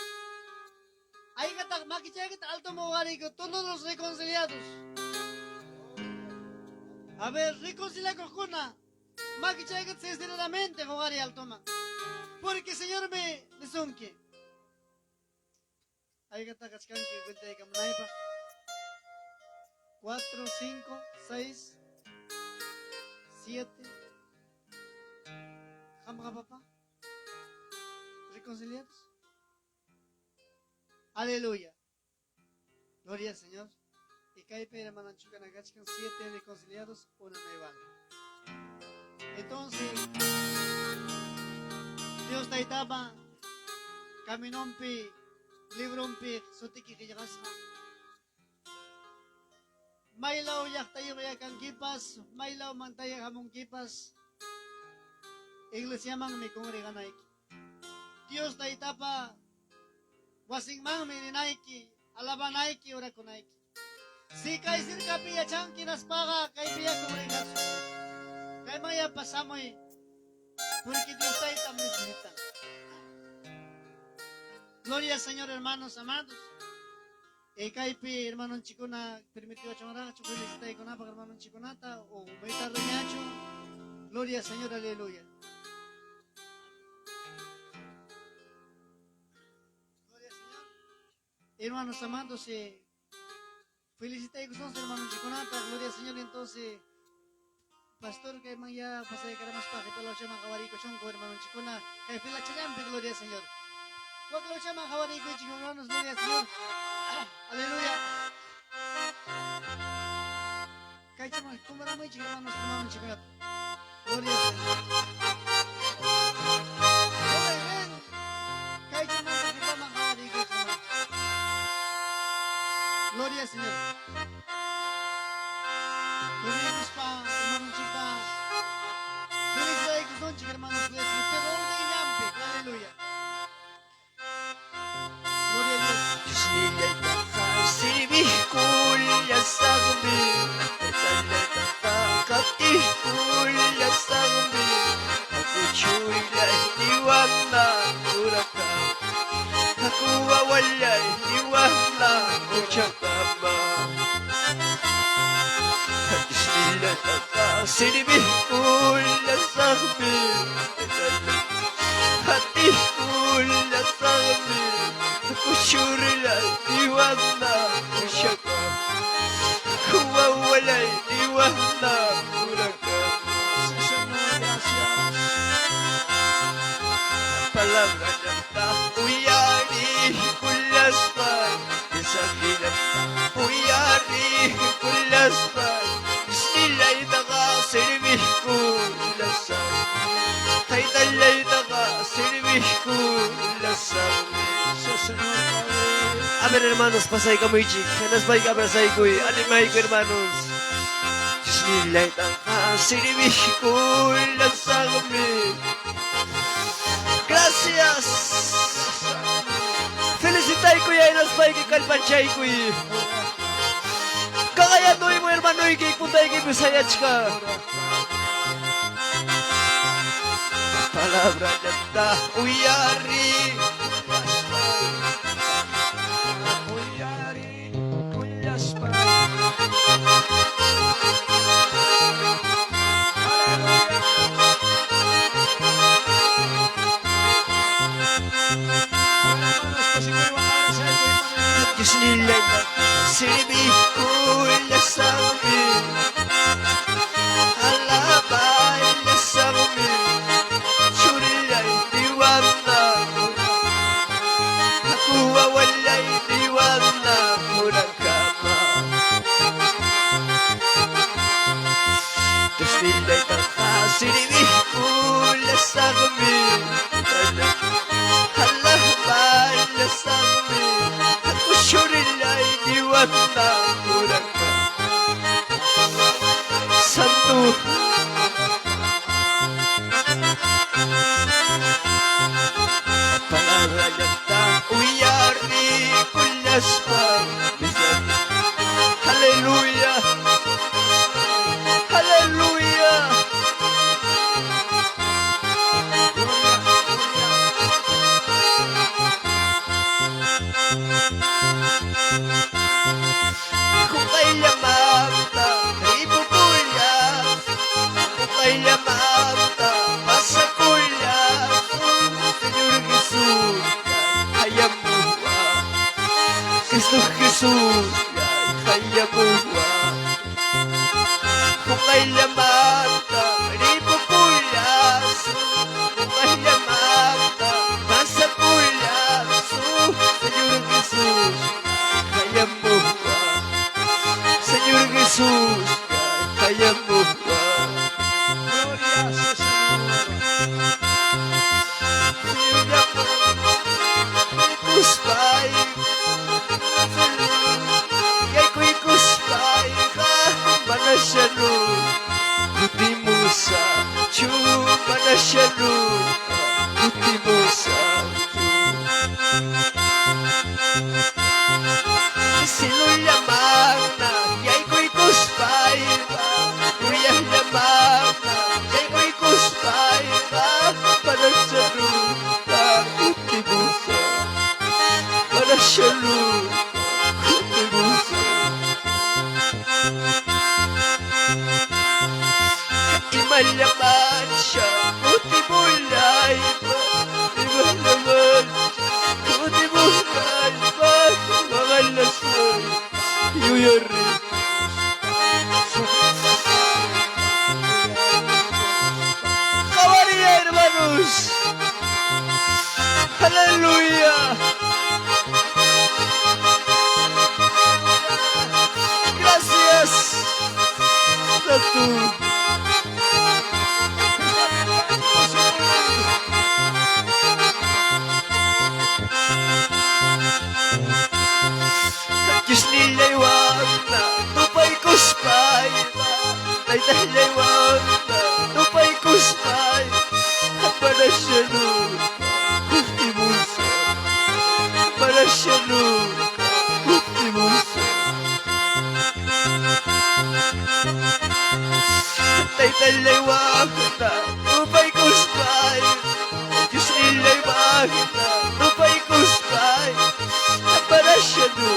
aykataq makichaykita alto muqariku todos los reconciliados. A ver, reconciliakuqkuna makichaykita sinceramente huqari altoman. Porque Señor me nisunki. Aykataq kachkanki cuentaykamunaypaq. 4, 5, 6, 7. Qamqa papá. ¿Reconciliados? Aleluya. Gloria al Señor. Y kaypi hermananchikuna kachkan siete reconciliados, una nueva. Entonces, Dios taytapa caminonpi, libronpi sutiki qillqasqa. Maylaw llaqtayuq yakankipas, maylaw mantaya hamunkipas, iglesiamanmi congreganayki. Dios taytapa wasinmanmi rinayki, alabanayki, orakunayki. Si kay sirkapi yachanki naspaqa kaypi congregasun. Kaymanya pasamuy, porque Dios taytam necesitan. Gloria al Señor, hermanos amados. E kaypi hermanonchikuna permitiwachunraqchu felicitaykunapaq hermanonchikunata o muy tardeñachu. Gloria al Señor, aleluya. Gloria al Señor. Hermanos amados, felicitaykusunchik hermanonchikunata. Gloria al Señor, entonces pastor kayman ya pasaykaramashpaq qhipa qawariykuchunku hermanonchikuna kay filachallampi, gloria al Señor. Waklawchaman qawariykuchik hermanos, gloria al Señor. Aleluya. Kaychaman kumaramuychik hermanos, hermanonchikunata. Gloria al Señor. Joven, ven. Kaychamanta qipaman qawariykuchik hermanos. Gloria al Señor. Kunaykuspa hermanonchikta felicitaykusunchik hermanos, gloria al Señor. Pero ordenllampi, aleluya. Gloria a Dios. Diosnillaytaqa sirviykullasaqmi, taytallaytaqa qatiykullasaqmi, Haku chullay niwanna uraka, haku wawallay niwanna quchakama. Diosnillaytaqa sirviykullasaqmi, taytallaytaqa qatiykullasaqmi, haku chullay niwanna quchakama, haku wawallay niwanna uraka. Sí, Señor, gracias. Palabra llanta uyariykullaspay, Diosnillayta uyariykullaspay, Diosnillaytaqa sirviykullasaq, Taytallaytaqa sirviykullasaqmi. Sí, Señor, Padre. A ver, hermanos, pasaykamuychik, hinaspayki abrazaykuy, animayku, hermanos. Diosnillaytaqa sirviykullasaqmi. Gracias. Felicitaykuy, hinaspayki kallpanchaykuy. Kaqayanuy mo hermanoyki puntayki pisayachka. Palabra llanta uyari. Uyariykullaspay. Aleluya. Hermanos, pasikuywan abrazaykuy, hermano. Diosnillayta sirviykullasaqmi. Alabaylasaqmi. Churillay niwanna. Haku wawallay niwanna urakama. Diosnillaytaqa sirviykullasaqmi. Aleluya. Aleluya. Kukayllamanta ripukullas, kukayllamanta pasakullas, Señor Jesús, hayamuwa, Cristo Jesús, hayamuwa. Kukayllamanta ripukullas, kukayllamanta pasakullas, Señor Jesús, hayamuwa. Señor Jesús, hayamuwa. Gloria sea, Señor. Kuspay, kuspay, manasyalu, kutimusa, chu manasyalu, kutimusa, chu. Silulamang na, yay kuspay, kuryahlamang na, yay kuspay, manasyalu, kutimusa. Manasyalu, kutimusa. Imalaman siya, kutibulay ba? Imalaman siya, kutibulay ba? Mga lasoy, yuyari. Kawaria, hermanos! Aleluya! Gracias! Tatu. Diyos nilaywang na tupay kuspay Taytahlaywang na tupay kuspay Parasyalu kutimusa Parasyalu kutimusa Taytahlaywang na tupay kuspay Diyos nilaywang na tupay kuspay Parasyalu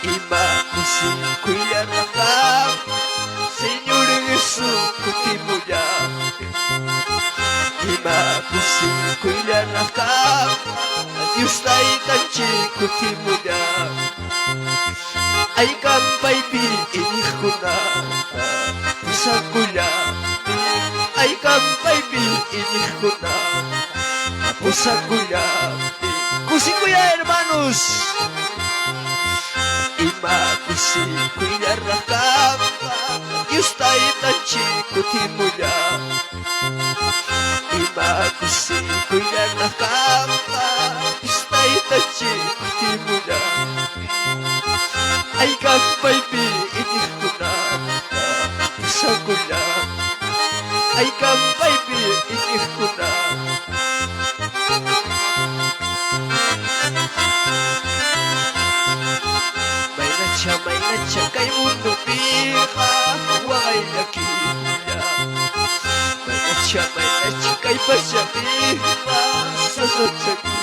Ima kusikuyaraka Señor Jesús kutimuya Ima kusikuyaraka Dios taytanchik kutimuya Ay kampaypi iñiqkuna Pusakulla Ay kampaypi iñiqkuna Pusakulla Kusikuya hermanos Ima kusikuyaraka Dios taytanchik kutimuya Ima kusikuyaraka Dios taytanchik kutimuya Ay kampaypi iñiqkuna Pusakulla Ay kampaypi iñiqkuna Maynacha, maynacha, kay mundo piqa waqay llakilla Maynacha, maynacha, kay pacha piqa sasachaki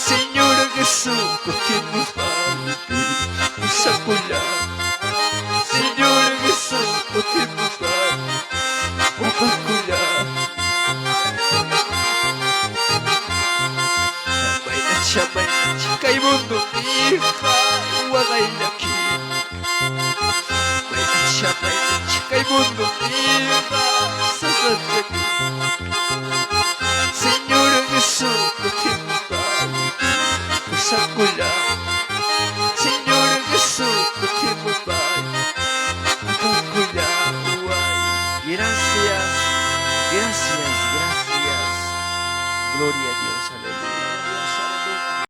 Señor Jesús, kutimuspayki pusakulla Señor Jesús, kutimuspayki upakulla Maynacha, maynacha, kay mundo piqa waqay llaki Maynacha, maynacha, kay mundo piqa sasachaki Señor Jesús, kutimuspayki pusakulla Señor Jesús, kutimuspayki upakulla Gracias, gracias, gracias. Gloria a Dios.